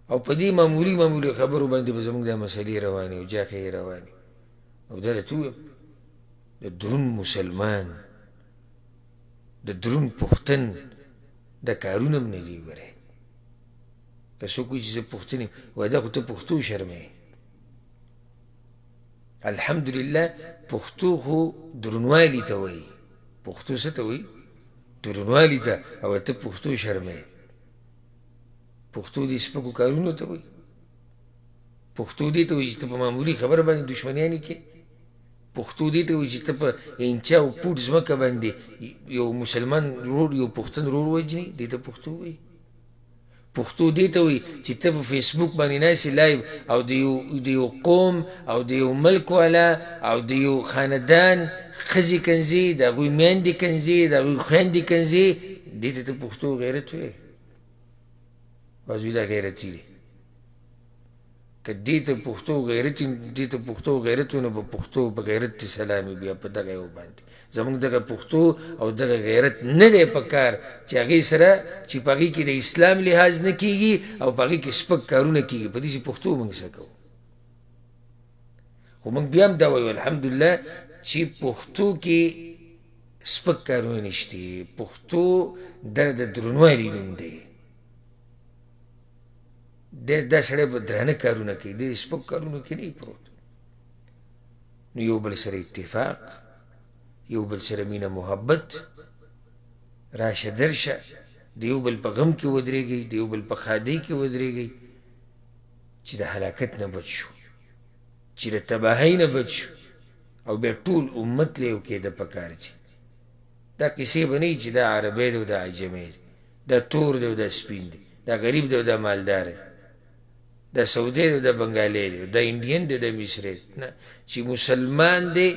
او په دې معمولي معمولي خبرو باندې به زموږ دا مسلې روانې او جاخې یې روانې. او دا درته ووایم، د درون مسلمان، د درون پښتن دا کارونه هم نه دي. ګورې که څوک وایي چې زه پښتون یم، وایي دا خو ته پښتو شرمې. الحمدلله پښتو خو درونوالي ته وایي، پښتو څه ته وایي؟ درونوالي ته. او ته پښتو شرمې. پښتو دې سپکو کارونو ته وایي؟ پښتو دې ته وایي چې ته په معمولي خبره باندې دښمنیانې کې؟ پښتو دې ته وایي چې ته په اینچا او پوټ ځمکه باندې یو مسلمان ورور، یو پښتون ورور وژنې؟ دې ته پښتو وایي؟ پښتو دې ته وایي چې ته په فیسبوک باندې ناست لایو او د یو قوم او د یو ملک والا او د یو خاندان ښځې کنځې، د هغوی میندې کنځې، د هغوی خویندې کنځې، دې ته ته پښتو غیرت وایې؟ بازوی دا غیرتي دی. که دې ته پښتو غیرت، دې ته پښتو غیرت وي، نو په پښتو په غیرت دې سلام وي. بیا په دغه یو باندې زموږ دغه پښتو او دغه غیرت نه دی په کار چې هغې سره چې په هغې کې د اسلام لحاظ نه کېږي او په هغې کې سپک کارونه کېږي. په دې پښتو موږ څه کوو؟ خو موږ بیا هم دا وایو الحمدلله چې پښتو کې سپک کارونه نشته. پښتو د درنوالي نوم دی. دا سړی به درانه کارونه کوي، دی سپک کارونو کې نه پروت. نو یو بل سره اتفاق، یو بل سره مینه محبت، راشه درشه، د یو بل په غم کې ودرېږئ، د یو بل په ښادۍ کې ودرېږئ، چې د هلاکت نه بچ شو، چې د تباهۍ نه بچ شو، او بیا ټول امت له یو کېده پکار دي. دا قصې به نه وي چې دا عربی دی او دا عجمی دی، دا تور دی او دا سپین دی، دا غریب دی او دا مالدار دی، دا سعودی دی او دا بنګالی دی، دا انډین دی دا مصری دی. نه، چې مسلمان دی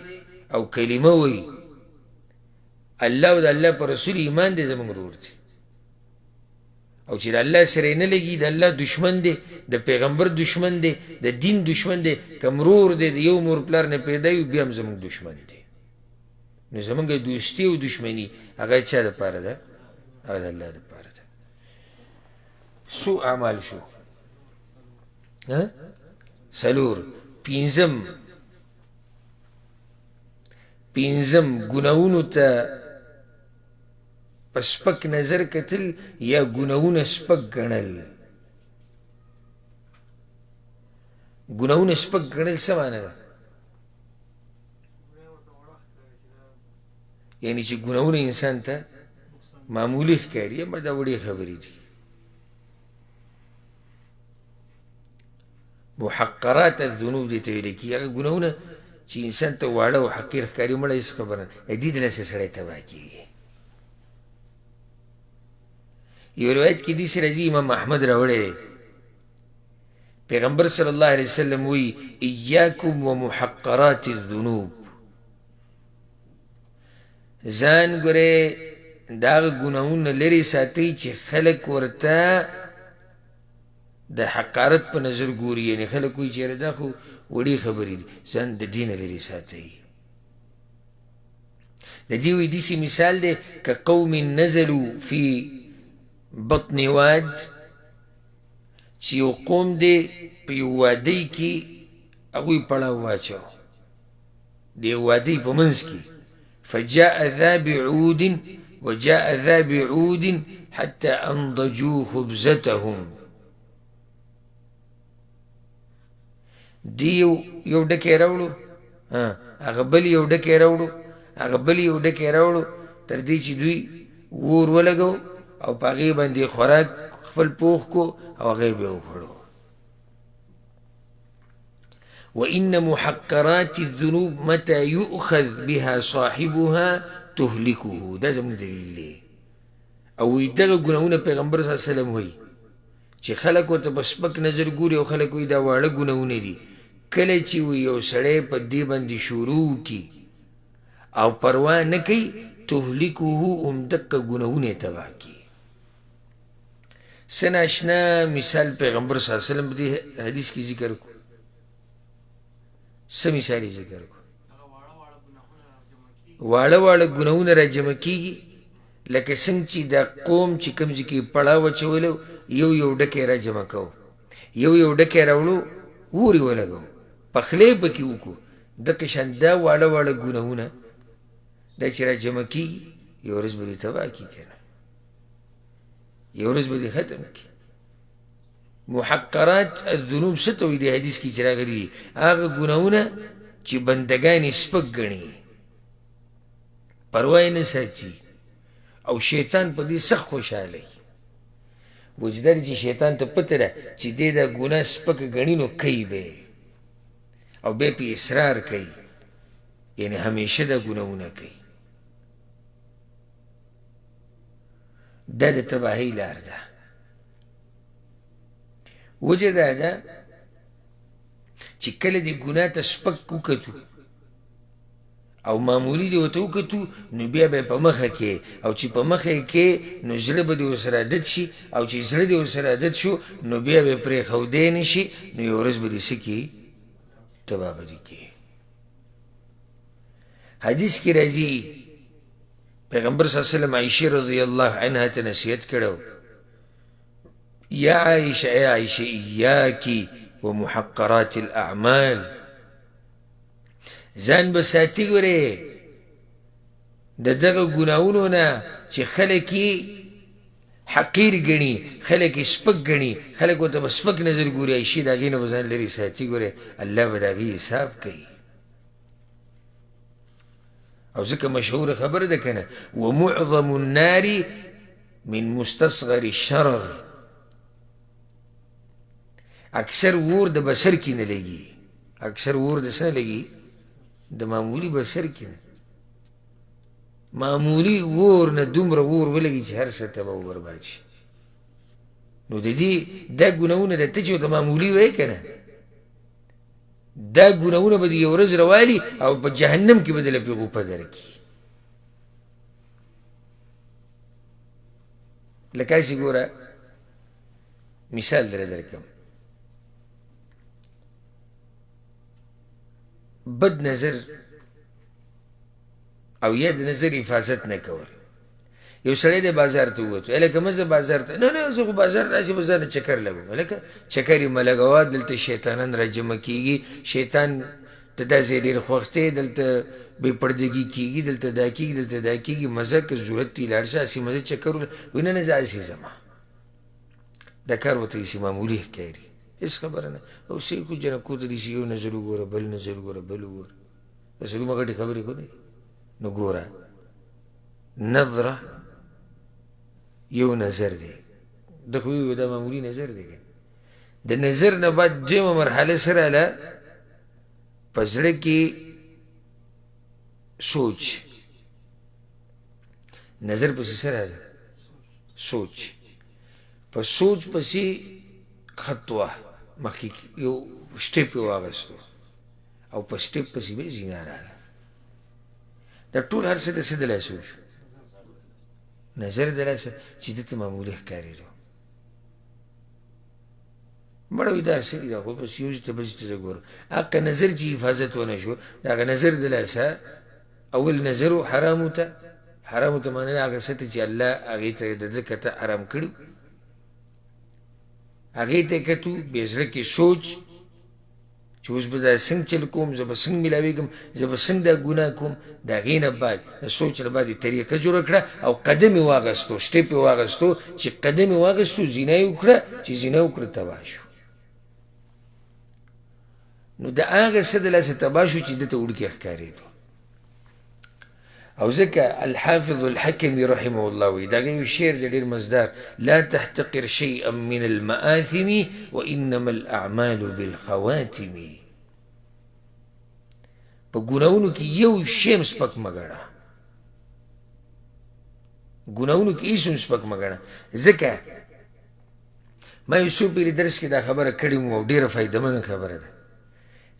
او کلمه وایي الله او د الله پر رسول ایمان دی، زموږ ورور دی. او چې د الله سره یې نه لګي، د الله دشمن دی، د پیغمبر دشمن دی، د دین دشمن دی، که ورور دی د یو مور پلار نه پیدا یو، بیا هم زموږ دشمن دی. نو زموږ دوستي او دشمني هغه چا دپاره ده؟ هغه د الله دپاره ده. څو اعمال شو؟ څلور. پنځم، پنځم ګناهونو ته په سپک نظر کتل یا ګناهونه سپک ګڼل. ګناهونه سپک ګڼل څه معنی ده؟ یعنی چې ګناهونه انسان ته معمولي ښکاري، اما دا وړې خبرې دي. محقرات الذنوب دې ته ویل کېږي، هغه ګناهونه چې انسان ته واړه او حقیر ښکاري، مړه هېڅ خبره نه، دې د لاسه سړی تباه کېږي. یو روایت کې داسې راځي، امام احمد راوړی دی، پیغمبر صلی الله علیه وسلم وایي ایاکم ومحقرات الذنوب، ځان ګورئ د هغه ګناهونو لرې ساتئ چې خلک ورته د حقارت په نظر ګوري، یعنې خلک وایي چې یاره دا خو وړې خبرې دي، ځان د دې نه لرې ساتئ. د دې وایي داسې مثال دی که قوم نزلو فی بطن واد، چې یو قوم دی په یو وادۍ کې هغوی پړاو واچو، د یو وادۍ په منځ کې، فجاء ذا بعود وجاء ذا بعود حتى انضجوا خبزتهم. دی یو ډکی راوړو، هغه بل یو ډکی راوړو، هغه بل یو ډکی راوړو، تر دې چې دوی ور ولګو او په هغې باندې خوراک خپل پوخ کو او هغه یې بیا وخوړو. وإن محقرات الذنوب متى يؤخذ بها صاحبها تهلكه. دا زموږ دلیل دی. او وایي دغه ګناهونه پیغمبر صلی الله علیه وسلم وایي چې خلک ورته په سپک نظر ګوري او خلک وایي دا واړه ګناهونه دي، کله چې وایي یو سړی په دې باندې شروع وکړي او پروا نه کوي، تهلکه، همدقه ګناهونه یې تباه کړي. څه ناشنا مثال پیغمبر صلی الله علیه وسلم په دې حدیث کې ذکر کړو؟ څه مثال یې ذکر کړو؟ واړه واړه ګناهونه را جمع کېږي، لکه څنګه چې دا قوم چې کوم ځای کې پړاو اچولی یو یو ډکی را جمع کوو، یو یو ډکی راوړو، اور یې ولګوو، پخلی پکې وکړو، دقه شان دا واړه واړه ګناهونه دا چې را جمع کېږي یو ورځ به دې تباه کړي که نه، یو ورځ به دې ختم کړي. محقرات الذنوب څه ته وایي؟ دې حدیث کې چې راغلي دي هغه ګناهونه چې بندګان یې سپک ګڼي، پروا یې نه ساتي، او شیطان په دې سخت خوشحاله وي. وجه دا دی چې شیطان ته پته ده چې دی دا ګناه سپکه ګڼي نو کوي به یې، او بیا پرې اصرار کوي، یعنې همیشه دا ګناهونه کوي. دا د تباهۍ لار ده. وجه دا ده چې کله دې ګناه ته سپک وکتو او معمولي دې ورته وکتو نو بیا به یې په مخه کې، او چې په مخه یې کې نو زړه به دې ورسره عادت شي، او چې زړه دې ورسره عادت شو نو بیا به یې پرېښودی نه شي، نو یوه ورځ به دې څه کړي؟ تباه به دې کړي. حدیث کې راځي پیغمبر صلی الله علیه وسلم عایشې رضی الله عنها ته نصیحت کړی، یا عایشه، ای عایشه، ایاکی ومحقرات الاعمال، ځان به ساتي ګورې د دغه ګناهونو نه چې خلک یې حقیر ګڼي، خلک یې سپک ګڼي، خلک ورته په سپک نظر ګوري. عایشې د هغې نه به ځان لرې ساتي ګورې، الله به د هغې حساب کوي. او ځکه مشهوره خبره ده که نه، ومعظم النار من مستصغر الشرر، اکثر ور د بصر کې نه لګي، اکثر ور د څه نه لګي؟ د معمولي بصر کې نه، معمولي ور نه دومره ور ولګي چې هر څه تباه و برباد شي. نو د دې دا ګناهونه د ته چې ورته معمولي وایې که نه، دا ګناهونه به دې یوه ورځ روالي او په جهنم کې به دله پرې غوپه درکړي. لکه هسې ګوره مثال دله درکړم، بد نظر او یا د نظر حفاظت نه کول. یو سړی دی بازار ته ووتو، هلکه مه ځه بازار ته، نه نه زه خو بازار ته هسې به ځانه چکر لګوم. هلکه چکر یې مه لګوه، دلته شیطانان راجمع کېږي، شیطان ته دا ځای ډېر خوښ دی، دلته بې پردګي کېږي، دلته دا کېږي، دلته دا کېږي، مه ځه، که ضرورت دی لاړ شه، هسې مه ځه چکر ولګوه. وایي نه نه زه هسې ځم. دا کار ورته هسې معمولي ښکاري، هېڅ خبره نه. او څه خو جنکو ته داسې یو نظر وګوره، بل نظر وګوره، بل وګوره، داسې دومره غټې خبرې خو نه دي. نو ګوره نظره یو نظر دی، ده خو ویل دا معمولي نظر دی که د نظر نه بعد دویمه مرحله څه راله؟ په زړه کې سوچ، نظر پسې څه راله؟ سوچ، په سوچ پسې خطوه مخکې یو سټیپ یې واخیستو او په سټیپ پسې بیا زنا راله. دا ټول هر څه د څه د لاسه وشو؟ نظر د لاسه چې ده ته معمولي ښکارېدو. مړه وي دا څه دي، دا خو بس یو ځای ته بل ځای ته زه ګورم. هغه نظر چې حفاظت ونه شو، د هغه نظر د لاسه اول نظر و حرامو ته، حرامو ته معنی هغه څه ته چې الله هغې ته د ده کته حرام کړي، هغې ته یې کتو، بیا زړه کې سوچ چې اوس به دا څنګه چل کوم، زه به څنګه میلاوېږم، زه به څنګه دا ګناه کوم. د هغې نه بعد د سوچ نه بعد یې طریقه جوړه کړه او قدم یې واخیستو، سټیپ یې واخیستو، چې قدم یې واخیستو زنا یې وکړه، چې زنا وکړه تباه شو. نو د هغه څه د لاسه تباه شو چې ده ته وړوکی ښکارېدو. او ځکه الحافظ الحکمي رحمه الله وایي، د هغه یو شعر دی ډېر مزدار، لا تحتقر شيئا من المآثم وانما الاعمال بالخواتم. په ګناهونو کې یو شی هم سپک مه ګڼه، ګناهونو کې هېڅ هم سپک مه ګڼه. ځکه ما یو څو پېرې درس کې دا خبره کړې وم او ډېره فایدهمنه خبره ده،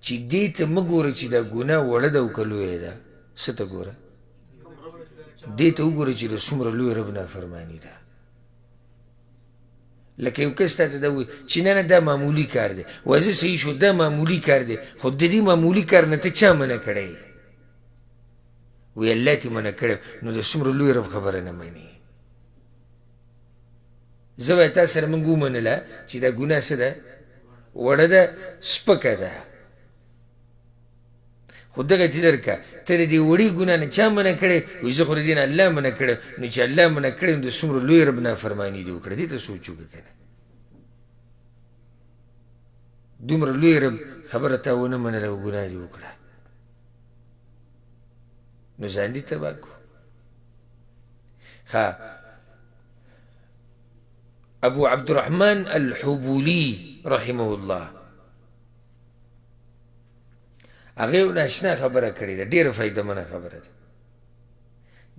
چې دې ته مه ګوره چې دا ګناه وړه ده او که لویه ده، څه ته ګوره؟ دې ته وګوره چې د څومره لوی رب نافرماني ده. لکه یو کس تاته دا وایي چې نه نه دا معمولي کار دی، وایي زه صحیح شو دا معمولي کار دی، خو د دې معمولي کار نه ته چا منع کړی؟ وایي الله ترې منع کړی، نو د څومره لوی رب خبره نه مني. زه وایي تا سره موږ ومنله چې دا ګناه څه ده؟ وړه ده، سپکه ده، خو دغه دې درکه ته د دې وړې ګناه نه چا منع کړی؟ وایي زه خو د دې نه الله منع کړی، نو چې الله منع کړی نو د څومره لوی رب نافرماني دې وکړه. دې ته سوچ وکړه که نه، دومره لوی رب خبره تا ونه منله او ګناه دې وکړه، نو ځان دې تباه کړو. ښه، ابو عبدالرحمن الحبولي رحمه الله هغه یو ناشنا خبره کړې ده، ډېره فایدهمنه خبره ده.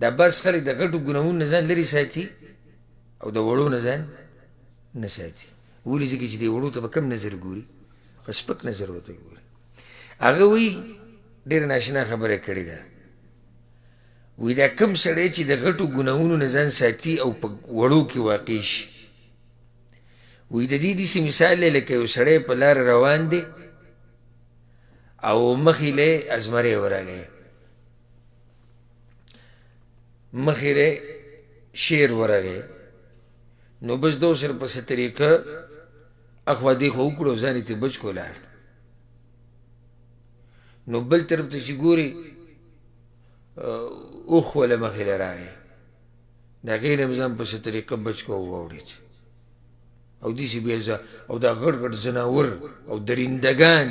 دا بعض خلک د غټو ګناهونو نه ځان لرې ساتي او د وړو نه ځان نه ساتي. ولې؟ ځکه چې دې وړو ته په کم نظر ګوري، په سپک نظر ورته ګوري. هغه وایي ډېره ناشنا خبره کړې ده، وایي دا کم سړی چې د غټو ګناهونو نه ځان ساتي او په وړو کې واقع شي، وایي د دې داسې مثال دی لکه یو سړی په لاره روان دی او مخې له یې ازمری ورغی، مخې له شیر ورغی، نو بس ده سره په څه طریقه اخوا دېخوا وکړو، ځان یې ترې بچ کړو لاړ. نو بل طرف ته چې ګوري اوښ وله مخې له راغی، د هغې نه هم ځان په څه طریقه بچ کړو او واوړېد. او داسې بیا ځه او دا غټ غټ ځناور او درندګان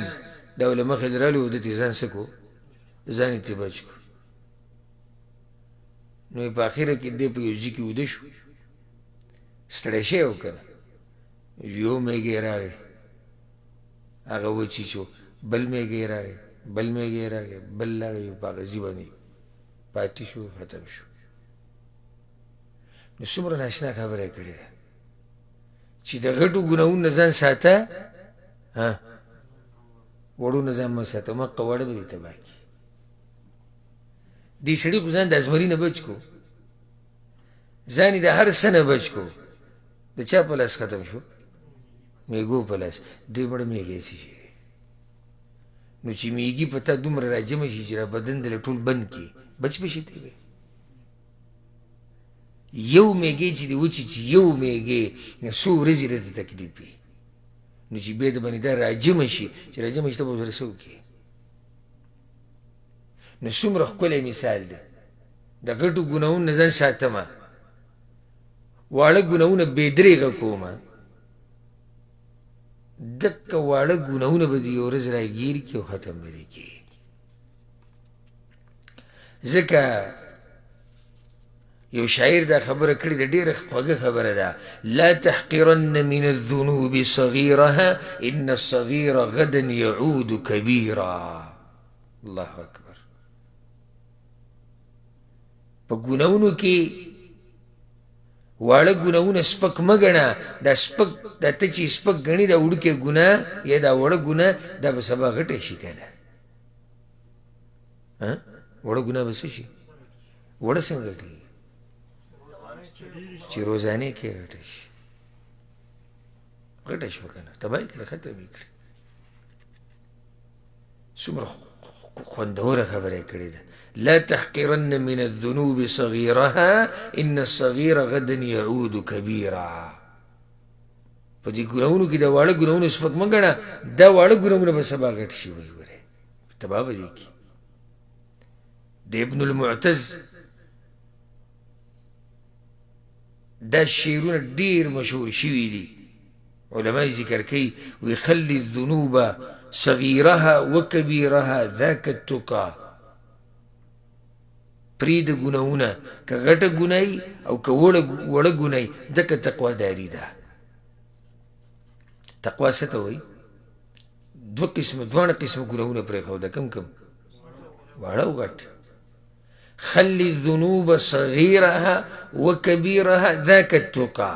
دا له مخې له رالو، ده ترې ځان څه کړو، ځان یې ترې بچ کړو. نو یې په اخره کې دی په یو ځای کې ویده شو، ستړی شوی و که نه، یو مېږی راغی هغه وچیچو، بل مېږی راغی، بل مېږی راغی، بل راغی، یو په هغه ځای باندې پاتې شو، ختم شو. نو څومره ناشنا خبره یې کړې ده چې د غټو ګناهونو نه ځان ساته، ها وړو نه ځان مه ساته، مقه واړه به دې تباه کړي. دې سړي خو ځان د ازمري نه بچ کړو، ځان یې د هر څه نه بچ کړو، د چا په لاس ختم شو؟ میږو په لاس. دوی مړه میږی څه شي دی؟ نو چې میږي په تا دومره راجمع شي چې را بدن دله ټول بند کړي، بچ به شي دی به. یو میږی چې دې وچیچي، یو میږی نو څو ورځې درته تکلیف وي، نو چې بیا د باندې دا راجمع شي، چې راجمع شي ته به ورسره څه وکړې؟ نو څومره ښکلی مثال دی. د غټو ګناهونو نه ځان ساتمه، واړه ګناهونه بې درېغه کومه، دقه واړه ګناهونه به دې یو ورځ راګیر کړي او ختم به دې کړي. ځکه یو شاعر دا خبره کړې ده، ډېره خوږه خبره ده، لا تحقرن من الذنوب صغیرها ان الصغیر غدا يعود کبیرا. الله اکبر. په ګناهونو کې واړه ګناهونه سپک مه ګڼه، دا سپک، دا ته چې سپک ګڼې دا وړوکی ګناه یا دا وړه ګناه، دا به سبا غټه شي که نه؟ وړه ګناه به څه شي؟ وړه څنګه غټېږي؟ چې روزانې کې غټه شي، غټه شوه که نه، تباه یې کړه، ختم یې کړې. څومره خوندوره خبره یې کړې ده، لا تحقرن من الذنوب صغیرها ان الصغیر غدا يعود کبیرا. په دې ګناهونو کې د واړه ګناهونو سپک مه ګڼه، دا واړه ګناهونه به سبا غټ شي، وایي ګورې تباه به دې کړي. د ابن المعتز دا شعرونه ډېر مشهور شوي دي، علما یې ذکر کوي، وایي خلي الذنوب صغیرها وکبیرها ذاک التقا. پرېږده ګناهونه، که غټه ګناه وي او که وړه ګناه وي، دکه تقواداري ده. تقوا څه ته وایي؟ دوه قسمه، دواړه قسمه ګناهونه پرېښوده، کوم کوم؟ واړه او غټ. خلي الذنوب صغیرها وکبیرها ذاک التقا.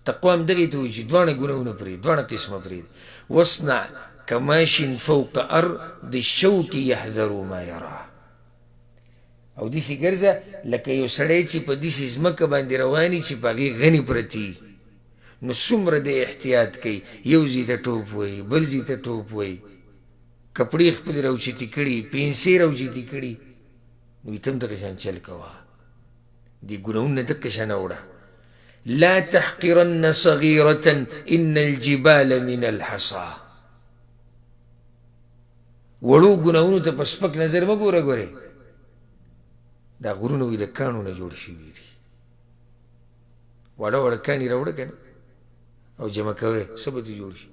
تقوا هم دغې ته وایي چې دواړه ګناهونه پرېږدي، دواړه قسمه پرېږدي. واصنع کماش فوق ارض الشوک یحذر ما یرا. او داسې ګرځه لکه یو سړی چې په داسې ځمکه باندې روان وي چې په هغې غني پرتې، نو څومره دی احتیاط کوي، یو ځای ته ټوپ وهي، بل ځای ته ټوپ وهي، کپړې خپلې راوچتې کړي، پنسې راوچتې کړي، نو ته هم دغه شان چل کوه، دې ګناهونو نه دقه شان اوړه. لا تحقرن صغیرة ان الجبال من الحصى. وړو ګناهونو ته په سپک نظر مه ګوره، ګورې دا غرونه وي د کاڼو نه جوړ شوي دي، واړه واړه کاڼي راوړه که نه او جمع کوې، څه به ترې جوړ شي؟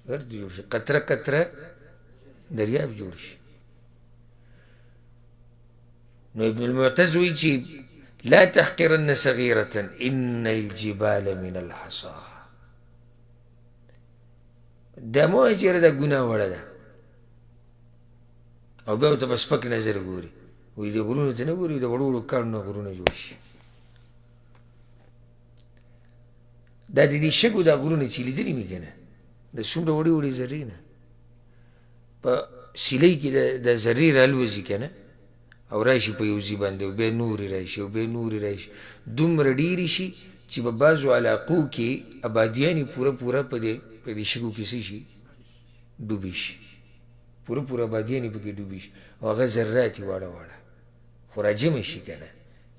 غر ترې جوړ شي، قطره قطره دریاب جوړ شي. نو ابن المعتز وایي چې لا تحقرن صغيرة ان الجبال من الحصى. دا مه وایه چې یاره دا ګناه وړه ده، او بیا ورته په سپک نظر ګوري، وایي دې غرونو ته نه ګوري، د وړو وړو کاڼو نه غرونه جوړ شي. دا د دې شګو دا غرونه چې لیدلي مې که نه، د څومره وړې وړې ذرې نه په سیلۍ کې د ذرې رالوځي که نه، او راشي په یو ځای باندې، او بیا نورې راشي، او بیا نورې راشي، دومره ډېرې شي چې په بعضو علاقو کې ابادیانې پوره پوره په دې شګو کې څه شي، ډوبې شي، پوره پوره ابادیانې پکې ډوبې شي، او هغه ذرات یې واړه واړه خو راجمع شي که نه،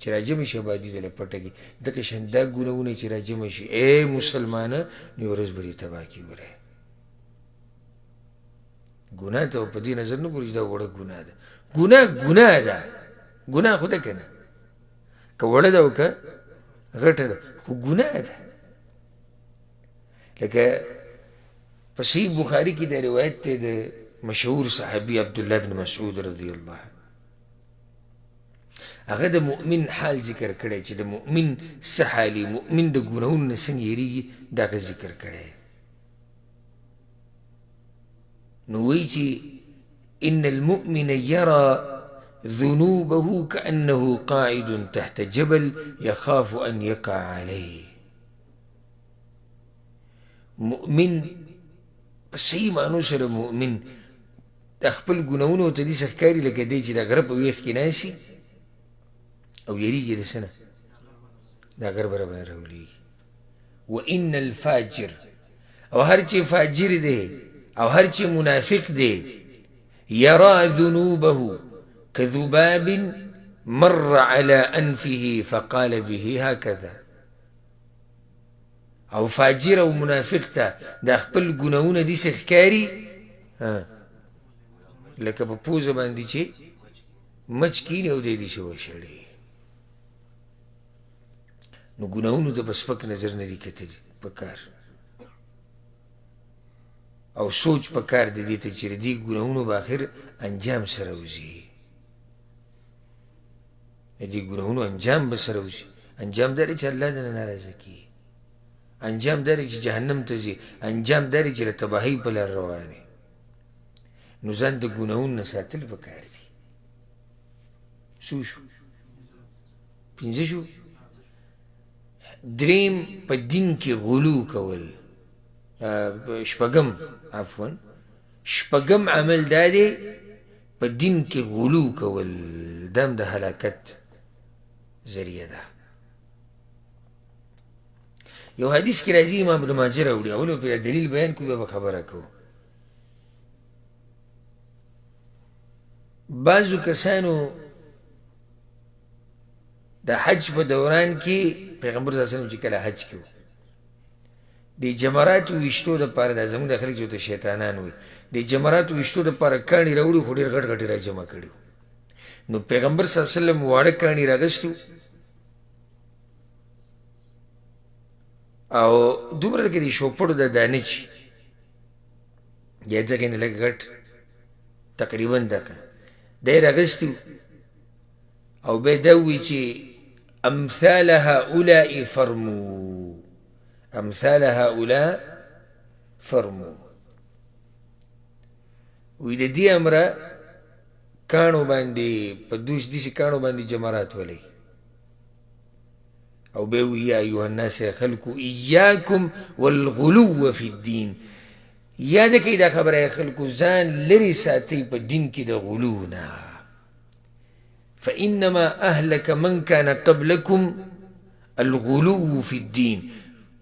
چې راجمع شي ابادي دله پټه کړي. دغه شان دا ګناهونه چې راجمع شي ای مسلمانه، نو یوه ورځ به دې تباه کړي. ګوره ګناه ته په دې نظر نه ګوري چې دا وړه ګناه ده، ګناه ګناه ده، ګناه خو ده که نه، که وړه ده او که غټه ده خو ګناه ده. لکه په صحیح بخاري کې دا روایت دی د مشهور صحابي عبدالله بن مسعود رضی الله عنه، هغه د مؤمن حال ذکر کړی چې د مؤمن څه حال وي، مؤمن د ګناهونو نه څنګه یریږي، د هغه ذکر کړی. نو وایي چې ان المؤمن يرى ذنوبه كأنه قاعد تحت جبل يخاف أن يقع عليه. مؤمن په صحیح معنو سره مؤمن د خپل ګناهونو ته داسې ښکاري لکه دی چې د غره په ویښ کې ناست او یریږي د څه نه، دا غره به راباندې راولېږي. وان الفاجر، او هر چې فاجر دی او هر چې منافق دی، يرى ذنوبه كذباب مر على أنفه فقال به هكذا. او فاجر او منافق ته دا خپل ګناهونه داسې ښکاري لکه په پوزه باندې چې مچ کیني او دی داسې وشړي. نو ګناهونو ته په سپک نظر نه دي کتلي پکار، او سوچ پکار دی دې ته چې د دې ګناهونو به آخر انجام سره وځي، د دې ګناهونو انجام به سره وځي. انجام دا دی چې الله دې نه ناراضه کړي، انجام دا دی چې جهنم ته ځي، انجام دا دی چې د تباهۍ په لار روان یې. نو ځان د ګناهونو نه ساتل پکار دي. څو شو؟ پنځه شو. دریم په دین کې غلو کول. شپږم، عفوا، شپږم عمل دا دی په دین کې غلو کول، دا هم د هلاکت ذریعه ده. یو حدیث کې راځي، امام ابن ماجه راوړي، اول به پرې دلیل بیان کړو، بیا به خبره کوو. بعضو کسانو د حج په دوران کې پیغمبر صلی الله علیه وسلم چې کله حج کې و، د جمراتو ویشتو دپاره، دا زموږ د خلک چې ورته شیطانان وایي، د جمراتو ویشتو دپاره کاڼي راوړي، خو ډېر غټ غټ یې راجمع کړي وو. نو پیغمبر صلی الله علیه وسلم واړه کاڼي راغستي او دومره لکه د شوپړو د دانه چې یا دغې نه لږ غټ تقریبا دغه دا یې راغستي او بیا دا ووایي چې امثال هؤلاء فرمو، امثال هؤلاء فرمو، وایي د دې امره کاڼو باندې په دوش داسې کاڼو باندې جمرات ولئ. او بیا وایي یا ایها الناس ای خلکو ایاکم والغلو فی الدین، یاده کړئ دا خبره ای خلکو، ځان لرې ساتئ په دین کې د غلو نه. فإنما أهلك من كان قبلكم الغلو في الدين.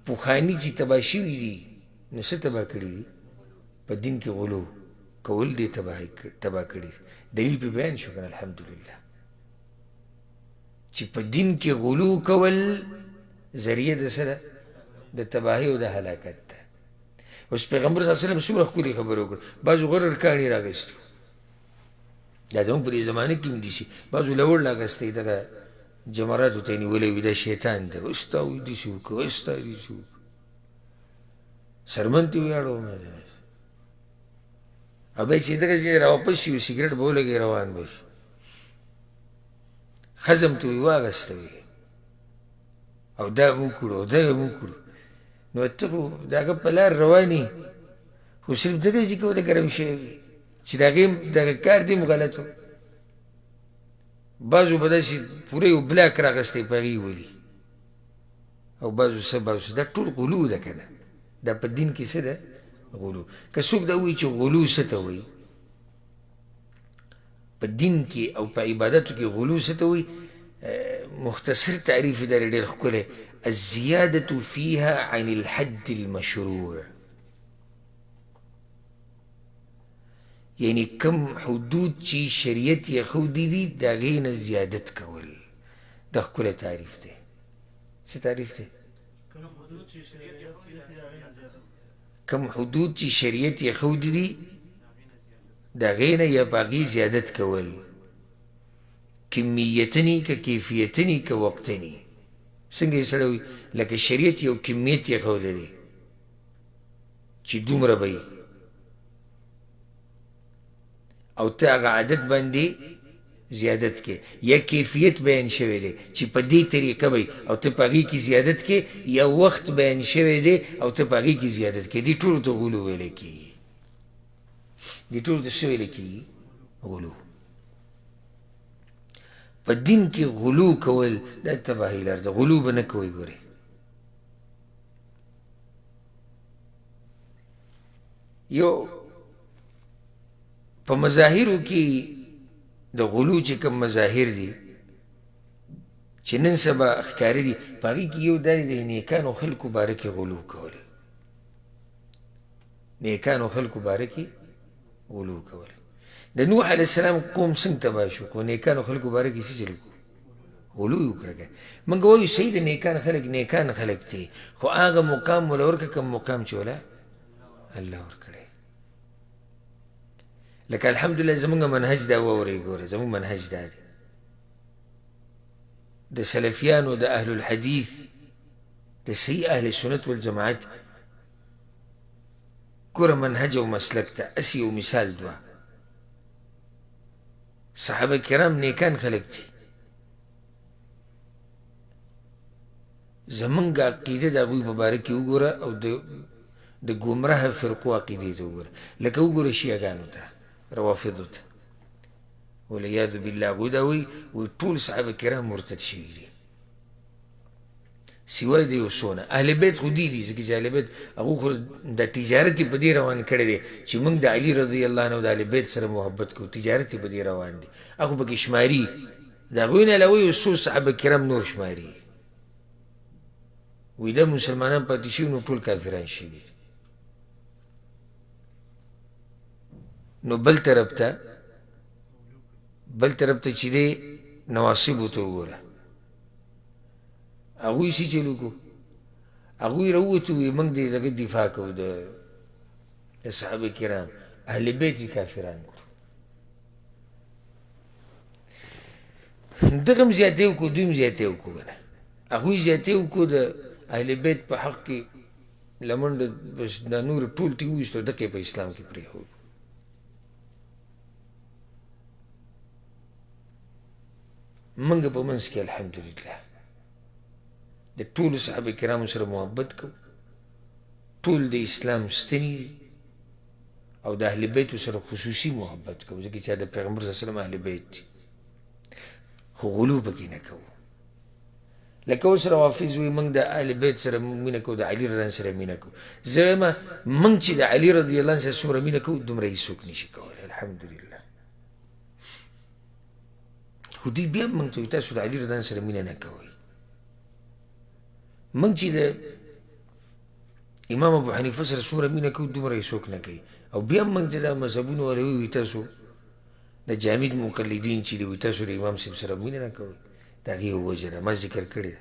پخواني چې تباه شوي دي نو څه تباه کړي دي؟ په دین کې غلو کول دې تباه کړي. دلیل پرې بیان شو کنه الحمدلله، چې په دین کې غلو کول ذریعه د څه ده؟ د تباهۍ او د هلاکت ده. اوس پیغمبر صلی الله علیه وسلم څومره ښکلې خبرې وکړې، بعضو غټ غټ کاڼي راغستي، دا زموږ په دې زمانه کې هم دي چې بعضو لوړ راغستی دغه جمراتو ته یې نیولی وي، دا شیطان دی، اوس تا وایي داسې وکړه، اوس تا داسې وکړه، څرمن ته ویاړو ما دی. او بیا چې دغه ځای راواپس شي سګرټ به ولګوي روان به شي، ښځه هم ته وایي واغسته وي. او دا مو کړو او دغه مو کړو. نو ته خو د هغه په لار روان یې، خو صرف دغه ځکه ورته ګرم شوی وي چې د هغې دغه کار دې هم غلط و. بعضو به داسې پوره یو بلاک راغستی په هغې ولي، او بعضو څه بعضو څه. دا ټول غلو ده که نه؟ دا په دین کې څه ده؟ غلو. که څوک دا وایي چې غلو څه ته وایي په دین کې او په عبادتو کې، غلو څه ته وایي؟ مختصر تعریف یې دا دی ډېر ښکلی، الزیادة فيها عن الحد المشروع، یعنی کم حدود چې شریعت یې ښودي دي د هغې نه زیادت کول. دا ښکلی تعریف دی. څه تعریف دی؟ کم حدود چې شریعت یې ښودي دي د هغې نه یا په هغې زیادت کول، کمیتنی که کیفیتنی که وقتنی. څنګه یې سړی وایي؟ لکه شریعت یو کمیت یې ښودی دی چې دومره به وي، او ته هغه عادت باندې زیادت کې، یا کیفیت بیان شوی دی چې په دې طریقه به وي او ته په هغې کې زیادت کې، یا وخت بیان شوی دی او ته په هغې کې زیادت کې. دې ټولو ته غلو ویلی کېږي. دې ټولو ته څه ویلی کېږي؟ غلو. په دین کې غلو کول دا تباهي لار ده. غلو به نه کوئ. ګورئ یو په مظاهرو کې د غلو چې کوم مظاهر دي چې نن سبا ښکاره دي، په هغې کې یو دا دی د نیکانو خلکو باره کې غلو کول. نیکانو خلکو باره کې غلو کول. د نوح علیه السلام قوم څنګه تباه شو؟ خو نیکانو خلکو باره کې څه چل وکړو؟ غلو یې وکړه. که موږ وایو صحیح ده نیکان خلک نیکان خلک دي، خو هغه مقام وله ورکړه کوم مقام چې وله الله ورکړی. لکه الحمدلله زموږ منهج دا واورئ، ګوره زموږ منهج دا دی د سلفیانو، د اهل الحدیث، د صحیح اهل سنت والجماعت ګوره منهج او مسلک ته هسې یو مثال دوه. صحابه کرام نیکان خلک دي، زمونږ عقیده د هغوی په باره کې وګوره او د ګمراه فرقو عقیدې ته وګوره. لکه وګوره شیعهګانو ته، روافضو ته، والعیاذ بالله، هغوی دا وایي وایي ټول صحابه کرام مرتد شوي دي سوای د یو څو نه. اهل بیت خو دي دي، ځکه چې اهل بیت هغو خو د تجارت یې په دې روان کړی دی چې موږ د علي رضی الله عنه د اهل بیت سره محبت کوو، تجارت یې په دې روان دی. هغه پکې شماري، د هغوی نه علاوه یو څو صحابه کرام نور شماري. وایي دا مسلمانان پاتې شوي نو ټول کافران شوي دي. نو بل طرف ته، بل طرف ته چې دی نواصبو ته وګوره، هغوی څه چل وکړو؟ هغوی راووتو وایي موږ د دغه دفاع کوو د صحابه کرام، اهل بیت یې کافران کړو. دغه هم زیاتی وکړو، دوی هم زیاتی وکړو. که نه هغوی زیاتی وکړو د اهل بیت په حق کې لمنډه بس دا نور ټول ترې وویستو، دغه یې په اسلام کې پرېښود. موږ په منځ کې الحمدلله د ټولو صحابه کرامو سره محبت کوو، ټول د اسلام ستنې دي، او د اهل بیتو سره خصوصي محبت کوو، ځکه چې د پیغمبر صلی الله علیه وسلم اهل بیت دي. خو غلو پکې نه کوو. لکه اوس روافض وایي موږ د اهل بیت سره مینه کوو، د علي رضی الله سره مینه کوو. زه وایم موږ چې د علي رضی الله سره څومره مینه کوو دومره هېڅوک نشي کولی الحمدلله. خو دوی بیا هم موږ ته وایي تاسو د علي رضی الله سره مینه نه کوئ. موږ چې د امام ابو حنیفه سره څومره مینه کوو دومره هېڅوک نه کوي. او بیا هم موږ ته دا مذهبونو والا وایي تاسو د جامد مقلدین چې دي وایي تاسو د امام صاحب سره مینه نه کوئ. د هغې یو وجه ده، ما ذکر کړې ده.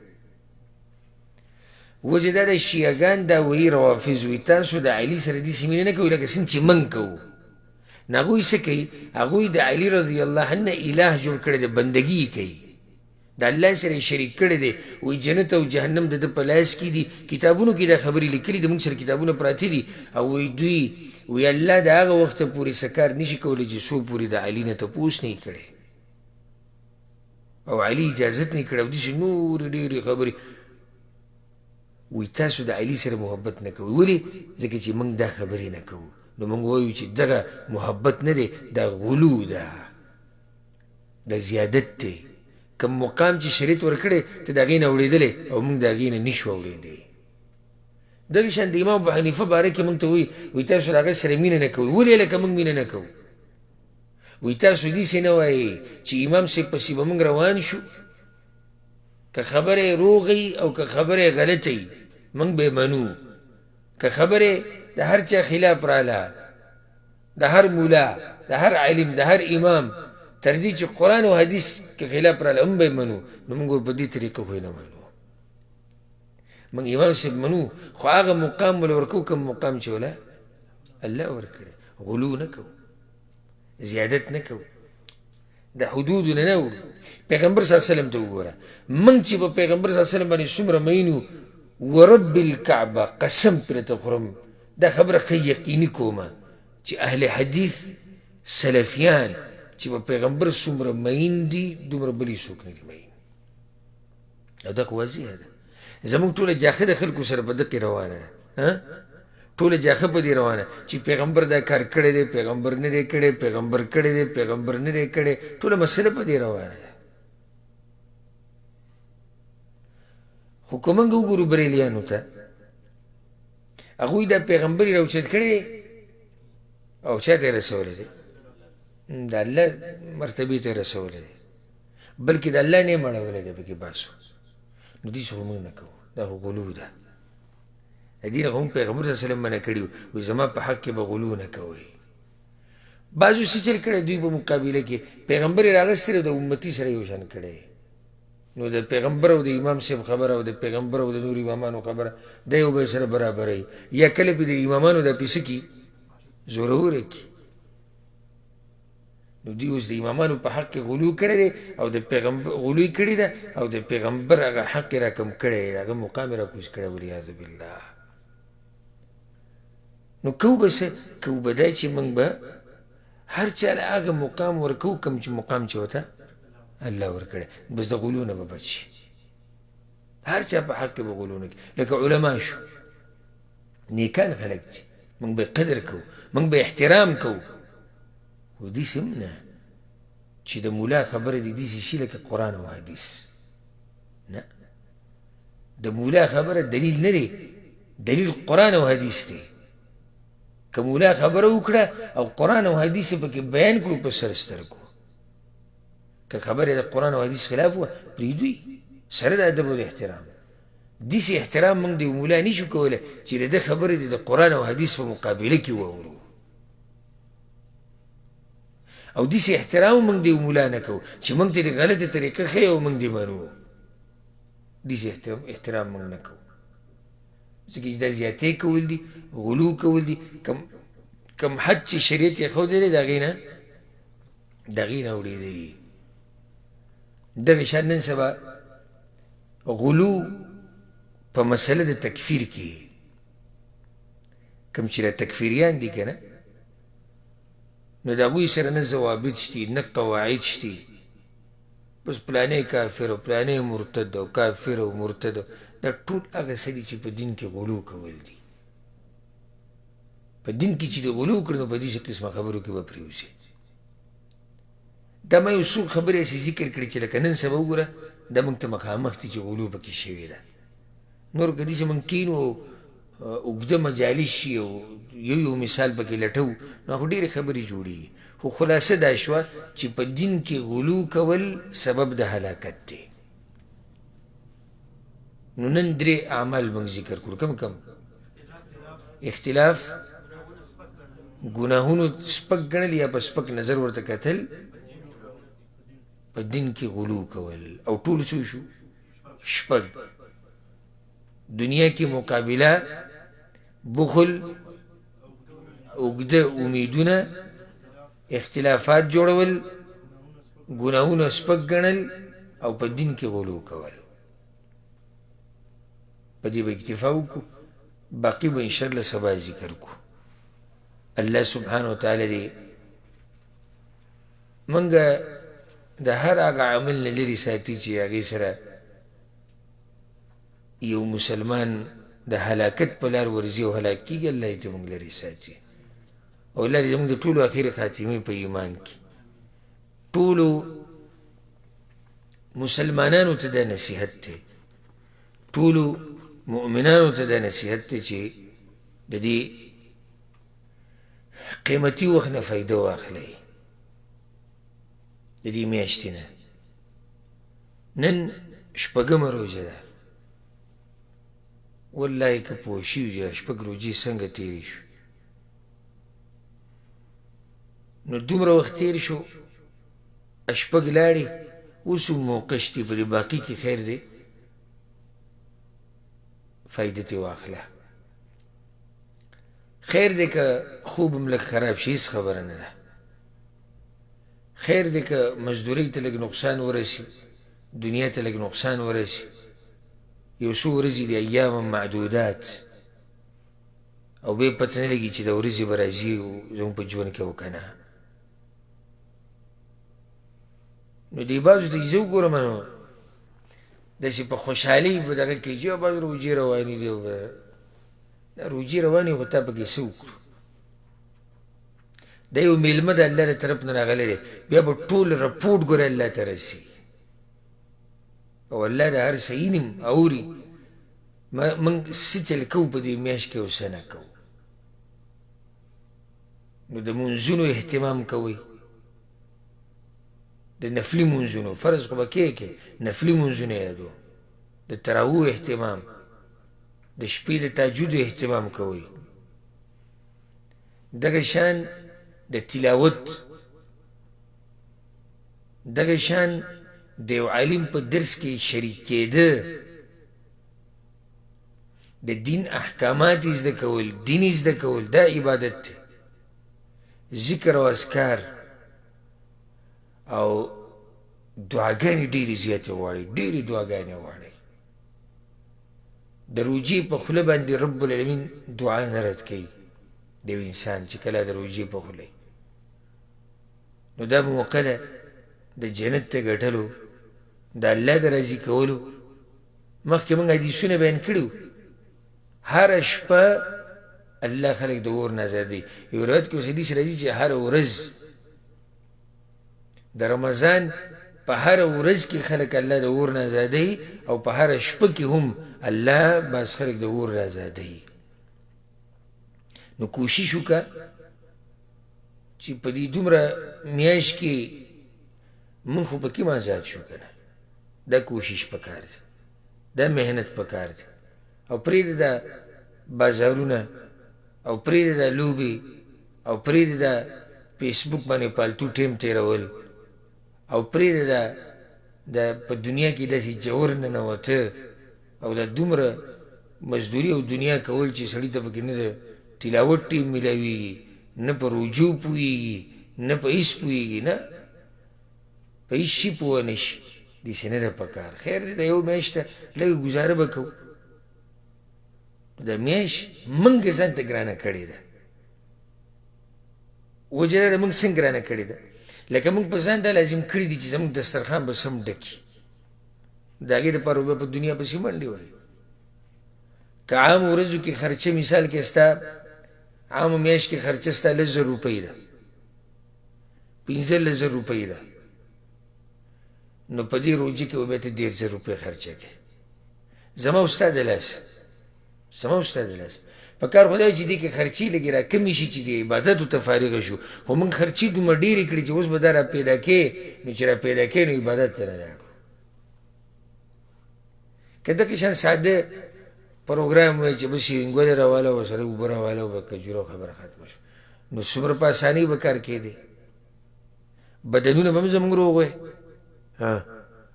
وجه دا ده شیعهګان دا وایي، روافض وایي تاسو د علي سره داسې مینه نه کوئ لکه څنګه چې موږ کوو. نو هغوی څه کوي؟ هغوی د علي رضی الله عنه اله جوړ کړی دی، بندګي یې کوي، د الله سره یې شریک کړی دی. وایي جنت او جهنم د ده په لاس کې دي. کتابونو کې دا خبرې لیکلي دي، موږ سره کتابونه پراته دي. او وایي دوی وایي الله د هغه وخته پورې څه کار نشي کولی چې څو پورې د علي نه تپوس نه یې کړی او علي اجازت نه کړی، او داسې نورې ډېرې خبرې. وایي تاسو د علي سره محبت نه کوئ، ولې؟ ځکه چې موږ دا خبرې نه کوو. نو موږ وایو چې دغه محبت نه دی، دا غلو ده، دا زیادت دی. کوم مقام چې شریعت ورکړی ته د هغې نه اوړېدلی او موږ د هغې نه نشو اوړېدی. دغه شان د امام ابو حنیفه باره کې موږ ته وایي، وایي تاسو له هغه سره مینه نه کوئ، ولې لکه موږ مینه نه کوو؟ وایي تاسو داسې نه وایئ چې امام صاحب پسې به موږ روان شو، که خبره یې روغه وي او که خبره یې غلطه وي موږ به یې منو، که خبره یې د هر چا خلاف راله، د هر مولا، د هر عالم، د هر امام، تر دې چې قرآن او حدیث کې خلاف راله هم به یې منو. نو موږ په دې طریقه خو یې نه منو. موږ امام صاحب منو، خو هغه مقام وله ورکوو کوم مقام چې وله الله ورکړی. غلو نه کوو، زیادت نه کوو، د حدودو نه نه وړو. پیغمبر صلی الله علیه وسلم ته وګوره، موږ چې په پیغمبر صلی الله علیه وسلم باندې څومره مین یو، ورب الکعبه قسم پرې ته خورم، دا خبره ښه یقیني کومه چې اهل حدیث سلفیان چې په پیغمبر څومره مین دي دومره بل هېڅوک نه دي مین. او دا خو واضحه ده، زموږ ټوله جاخه د خلکو سره په دقې روانه ده، ټوله جاخه په دې روانه چې پیغمبر دا کار کړی دی، پیغمبر نه دی کړی، پیغمبر کړی دی، پیغمبر نه دی کړی، ټوله مسله په دې روانه ده. خو که موږ وګورو بریلیانو ته، هغوی دا پیغمبر یې راوچت کړی او چا ته یې رسولی دی؟ د الله مرتبې ته یې رسولی دی، بلکې د الله نه یې مړولی دی پکې باسو. نو داسې خو موږ نه کوو، دا خو غلو ده. د دې نه خو موږ پیغمبر صلی الله علیه وسلم منع کړي وو، وایي زما په حق کې به غلو نه کوئ. بعضو څه چل کړی دوی په مقابله کې پیغمبر یې راغستی او د امتي سره یو شان کړی. نو د پیغمبر او د امام صاحب خبره او د پیغمبر او د نور امامانو خبره دا یو بل سره برابروي، یا کله پې د امامانو دا پې څه کړي، زوروره کړي. نو دوی اوس د امامانو په حق کې غلو کړی دی او د پیغمبر غلو یې کړې ده او د پیغمبر هغه حق یې راکم کړی دی، هغه مقام یې راکوز کړی، والعیاذ بالله. نو کوو به څه؟ کوو به دا چې موږ به هر چا له هغه مقام ورکوو کوم چې مقام چې ورته الله ورکړی، بس د غلو نه به بچ شي. هر چا په حق کې به غلو نه کوي. لکه علما شو، نیکان خلک دي، موږ به قدر کوو، موږ به احترام کوو، خو داسې هم نه چې د مولا خبره دې داسې شي لکه قرآن او حدیث. نه، د مولا خبره دلیل نه دی، دلیل قرآن او حدیث دی. که مولا خبره وکړه او قرآن او حدیث یې پکې بیان کړو په سر سترګو، که خبره د قرآن او حدیث خلاف وه پرېږدو یې سره د ادب او د احترام. داسې احترام موږ د مولا نه شو کولی چې د ده خبرې دې د قرآن او حدیث په مقابله کې واورو، او داسې احترام موږ د مولا نه کوو چې موږ ته دې غلطه طریقه ښیي او موږ دې منو. داسې احترام موږ نه کوو، ځکه چې دا زیاتی کول دي، غلو کول دي. کم حد چې شریعت یې ښودلی دی د هغې نه د هغې نه اوړېدلي دي. دغه شان نن سبا غلو په مسله د تکفیر کې، کوم چې دا تکفیریان دي که نه، نو د هغوی سره نه ضوابط شتي نه قواعد شتي، بس پلانی کافر او پلانی مرتد او کافر او مرتد، دا ټول هغه څه دي چې په دین کې غلو کول دي. په دین کې چې د غلو کړي نو په داسې قسمه خبرو کې به پرېوځي. دا ما یو څو خبرې هسې ذکر کړې چې لکه نن سبا وګوره دا موږ ته مخامخ دي چې غلو پکې شوې ده. نور که داسې موږ کښېنو او اوږده مجالس شي او یو یو مثال پکې لټوو نو خو ډېرې خبرې جوړېږي. خو خلاصه دا شوه چې په دین کې غلو کول سبب د هلاکت دی. نو نن درې اعمال موږ ذکر کړو، کوم کوم؟ اختلاف، ګناهونو سپک ګڼل یا په سپک نظر ورته کتل، په دین کې غلو کول، او ټول څو شو؟ شپږ. دنیا کې مقابله، بخل، اوږده امیدونه، اختلافات جوړول، ګناهونه سپک ګڼل، او په دین کې غلو کول. په دې به اکتفا وکړو، باقي به انشاءالله سبا ذکر کړو. الله سبحانه وتعالی دې موږ د هر هغه عمل نه لرې ساتي چې هغې سره یو مسلمان د هلاکت په لار ورځي او هلاک کېږي. الله یې ترې موږ لرې ساتي او الله دې زموږ د ټولو اخري خاتمې په ایمان کې. ټولو مسلمانانو ته دا نصیحت دی، ټولو مؤمنانو ته دا نصیحت دی چې د دې قیمتي وخت نه فایده واخلئ، د دې میاشتې نه. نن شپږمه روژه ده، والله که پوه شي چې شپږ روژې څنګه تېرې شوې، نو دومره وخت تېر شو، شپږ لاړې، اوس هم موقع شته، په دې باقي کې خیر دی، فایده ترې واخله. خیر دی که خوب هم لږ خراب شي، هېڅ خبره نه ده. خیر دی که مزدورۍ ته لږ نقصان ورسي، دنیا ته لږ نقصان ورسي، یو څو ورځې دي ایام معدودات، او بیا پته نه لګي چې دا ورځې به راځي زموږ په ژوند کې او که نه. نو دې بعضو ته چې زه وګورم نو داسې په خوشحالۍ په دغه کې چې بعض روژې روانې دي، او دا روژې روانې خو تا پکې څه وکړو؟ دا یو مېلمه د الله له طرف نه راغلی دی، بیا به ټول رپورټ ګوره الله ته رسي، او الله د هر څه ویني اوري. موږ څه چل کوو په دې میاشت کې او څه نه کوو. نو د مونځونو اهتمام کوئ، د نفلي مونځونو، فرض خو به کې نفلي مونځونه یادو، د تراوو اهتمام، د شپې د تهجد اهتمام کوئ، دغه شان د تلاوت، دغه شان د یو عالم په درس کې شریک کېده، د دین احکامات یې زده کول، دین یې زده کول، دا عبادت دی. ذکر او اذکار او دعاګانې ډېرې زیاتې غواړي، ډېرې دعاګانې غواړي. د روژې په خوله باندې رب العالمین دعا نه رد کوي د یو انسان چې کله د روژې په خوله، نو دا موقع ده د جنت ته ګټلو، د الله د راضي کولو. مخکې موږ حدیثونه بیان کړي وو، هره شپه الله خلک د اور نه ازادوي. یو روایت کې اوس حدیث راځي چې هره ورځ د رمضان په هره ورځ کې خلک الله د اور نه ازادوي، او په هره شپه کې هم الله بعض خلک د اور نه ازادوي. نو کوشش وکړه چې په دې دومره میاشت کې موږ خو پکې هم ازاد شو که نه. دا کوشش پکار دی، دا محنت پکار دی، او پرېږده دا بازارونه، او پرېږده دا لوبې، او پرېږده دا فیسبوک باندې پالتو ټیم تېرول، او پرېږده دا د په دنیا کې داسې جوور ننوته، او دا دومره مزدوري او دنیا کول چې سړي ته پکې نه د تلاوت ټیم میلاویږي، نه په روجو پوهېږي، نه په هېڅ پوهېږي، نه په هېڅ شي پوه نه شي. داسې نه ده پکار. خیر دی، دا یو میاشت ده، لږه ګزاره به کوو. دا میاشت موږ ځان ته ګرانه کړې ده. وجه دا ده موږ څنګه ګرانه کړې ده؟ لکه موږ په ځان دا لازم کړي دي چې زموږ دسترخوان به سم ډکي، د هغې دپاره به په دنیا پسې منډې وایي. که عامو ورځو کې خرچه مثال کې ستا عامو میاشت کې خرچه ستا 10,000 روپۍ ده، 15,000 روپۍ ده، نو په دې روژه کې به بیا ته 30,000 روپۍ خرچه کوې. زما او ستا د لاسه، زما او ستا د لاسه په کار خو دا چې دې کې خرچې لږې را کمې شي چې دې عبادتو ته فارغه شو، خو موږ خرچې دومره ډېرې کړې چې اوس به دا را پیدا کړې، نو چې را پیدا کړې نو عبادت ته نه لاړو. که دغه شان ساده پروګرام وای چې بس یو انګولې راواله ورسره اوبه راواله او به کجوره خبره ختمه شوه، نو څومره په اسانۍ به کار کېدی، بدنونه به هم زموږ روغ وای،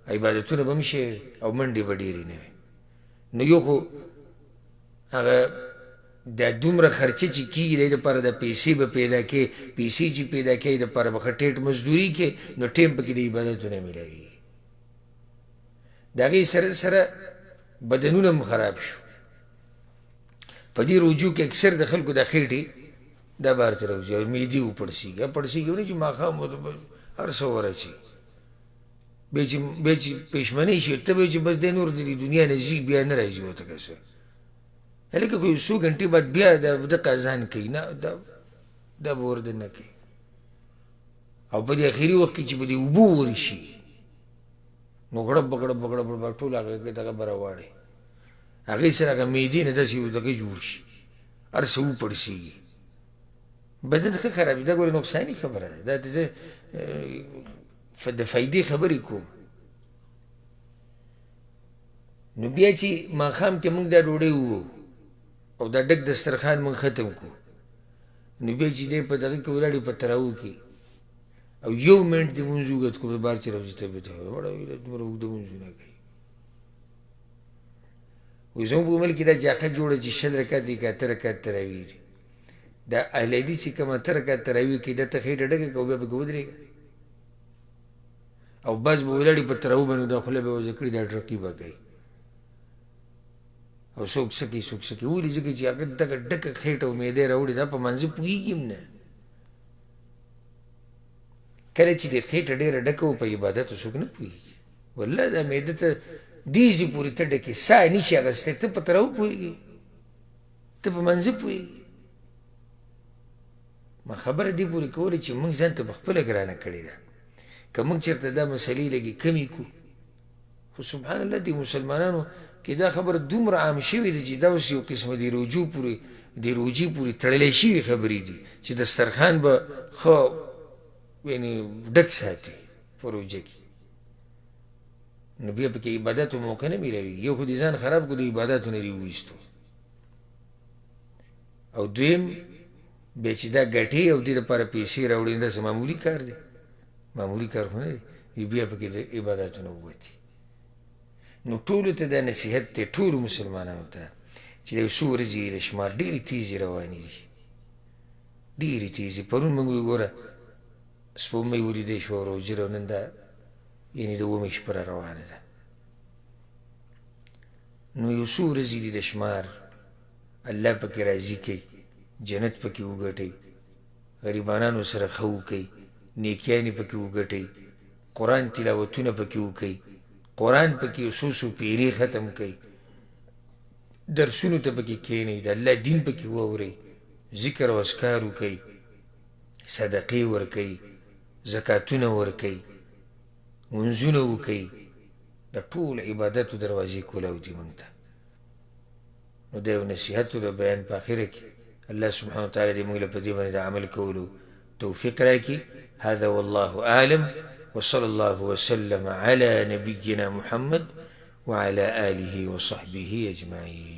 عبادتونه به هم شوي او منډې به ډېرې نه وي. نو یو خو هغه دا دومره خرچه چې کېږي د دې دپاره دا پیسې به پیدا کړې، پیسې چې پیدا کړې دپاره به ښه ټیټ مزدوري کړې، نو ټیم پکې د عبادتونه میلاویږي. د هغې سره سره بدنونه هم خراب شو. په دې روجو کې اکثر د خلکو د خېټې دا بهر ته راوځي او معدې وپړسېږي، پړسېږي نه چې ماښام ورته هر څه ورسي، بیا چې پېشمنۍ شي ته به چې بس دی نور د دې دنیا نه ځي، بیا نه راځي ورته که څه. هلکه خو یو څو ګنټې بعد بیا د دقه اذان کوي، نه دا به ورده نه کوي. او په دې اخري وخت کې چې په دې اوبو ورشي نو غړب غړب غړب غړب ټول هغه دغه به راواړي، هغې سره هغه معدې نه داسې یو دغه جوړ شي، هر څه وپړسېږي، بدن ښه خراب شي. دا ګوره نقصاني خبره ده، دا ته زه د فایدې خبرې کوم. نو بیا چې ماښام کې موږ دا ډوډۍ ووهو او دا ډک دسترخوان موږ ختم کړو، نو بیا چې دی په دغه کې ولاړ په تراو کې او یو منټ دې مونځ اوږد کړو، بهر چې راوځي طبیعت مړه وي، دومره اوږده مونځونه کوي. وایي زموږ په ملک کې دا جاخه جوړه چې 20 رکعت دي که 8 رکعت تراویح دي، دا اهل حدیث چې کوم 8 رکعت تراویح کوي دا ته خېټه ډکه کړه او بیا پکې ودرېږه. او بعض به ولاړي په تراو باندې دا خوله به یې وضع کړي، دا ډرقي به کوي او څوک څه کوي څوک څه کوي. ولې؟ ځکه چې هغه دغه ډکه خېټه او معده یې راوړې، دا په مانځه پوهېږي هم نه. کله چې د خېټه ډېره ډکه و په عبادتو څوک نه پوهېږي. والله دا معده ته دې ځای پورې ته ډکې ساه نه شي اخیستی، ته په تراو پوهېږي، ته په مانځه پوهېږي. ما خبره دې پورې کوله چې موږ ځان ته په خپله ګرانه کړې ده، که موږ چېرته دا مسلې لږې کمې کړو. خو سبحان الله دې مسلمانانو کې دا خبره دومره عام شوې ده چې دا اوس یو قسمه د روجو پورې د روجې پورې تړلی شوې خبرې دي چې دسترخوان به ښه یعنې ډک ساتي په روژه کې، نو بیا پکې عباداتو موقع نه میلاویږي. یو خو دې ځان خراب کړو، د عباداتو نه دې وویستو، او دویم بیا چې دا ګټې او دې لپاره پیسې راوړي، دا څه معمولي کار دی؟ معمولي کار خو نه دی، بیا پکې د عباداتو نه ووتي. نو ټولو ته دا نصیحت دی، ټولو مسلمانانو ته چې د یو څو ورځې د شمار ډېرې تیزې روانې دي، ډېرې تیزې. پرون موږ وګوره سپوږمۍ ولیدی شوه روژه ده، نن دا یعنې د اوومې شپه را روانه ده. نو یو څو ورځې دي د شمار، الله پکې راضي کوي، جنت پکې وګټئ، غریبانانو سره ښه وکئ، نیکیانې پکې وګټئ، قرآن تلاوتونه پکې وکئ، قرآن پکې یو څو څو پیرې ختم کړئ، درسونو ته پکې کښېنئ، د الله دین پکې واورئ، ذکر او اذکار وکئ، صدقې ورکئ، زکاتونه ورکئ، لمونځونه وکئ. دا ټول عبادتو دروازې کولاو دي موږ ته. نو دا یو نصیحت و د بیان په اخره کې. الله سبحانه وتعالی دې موږ له په دې باندې د عمل کولو توفیق راکړي. هذا والله أعلم، وصلى الله وسلم على نبينا محمد وعلى آله وصحبه أجمعين.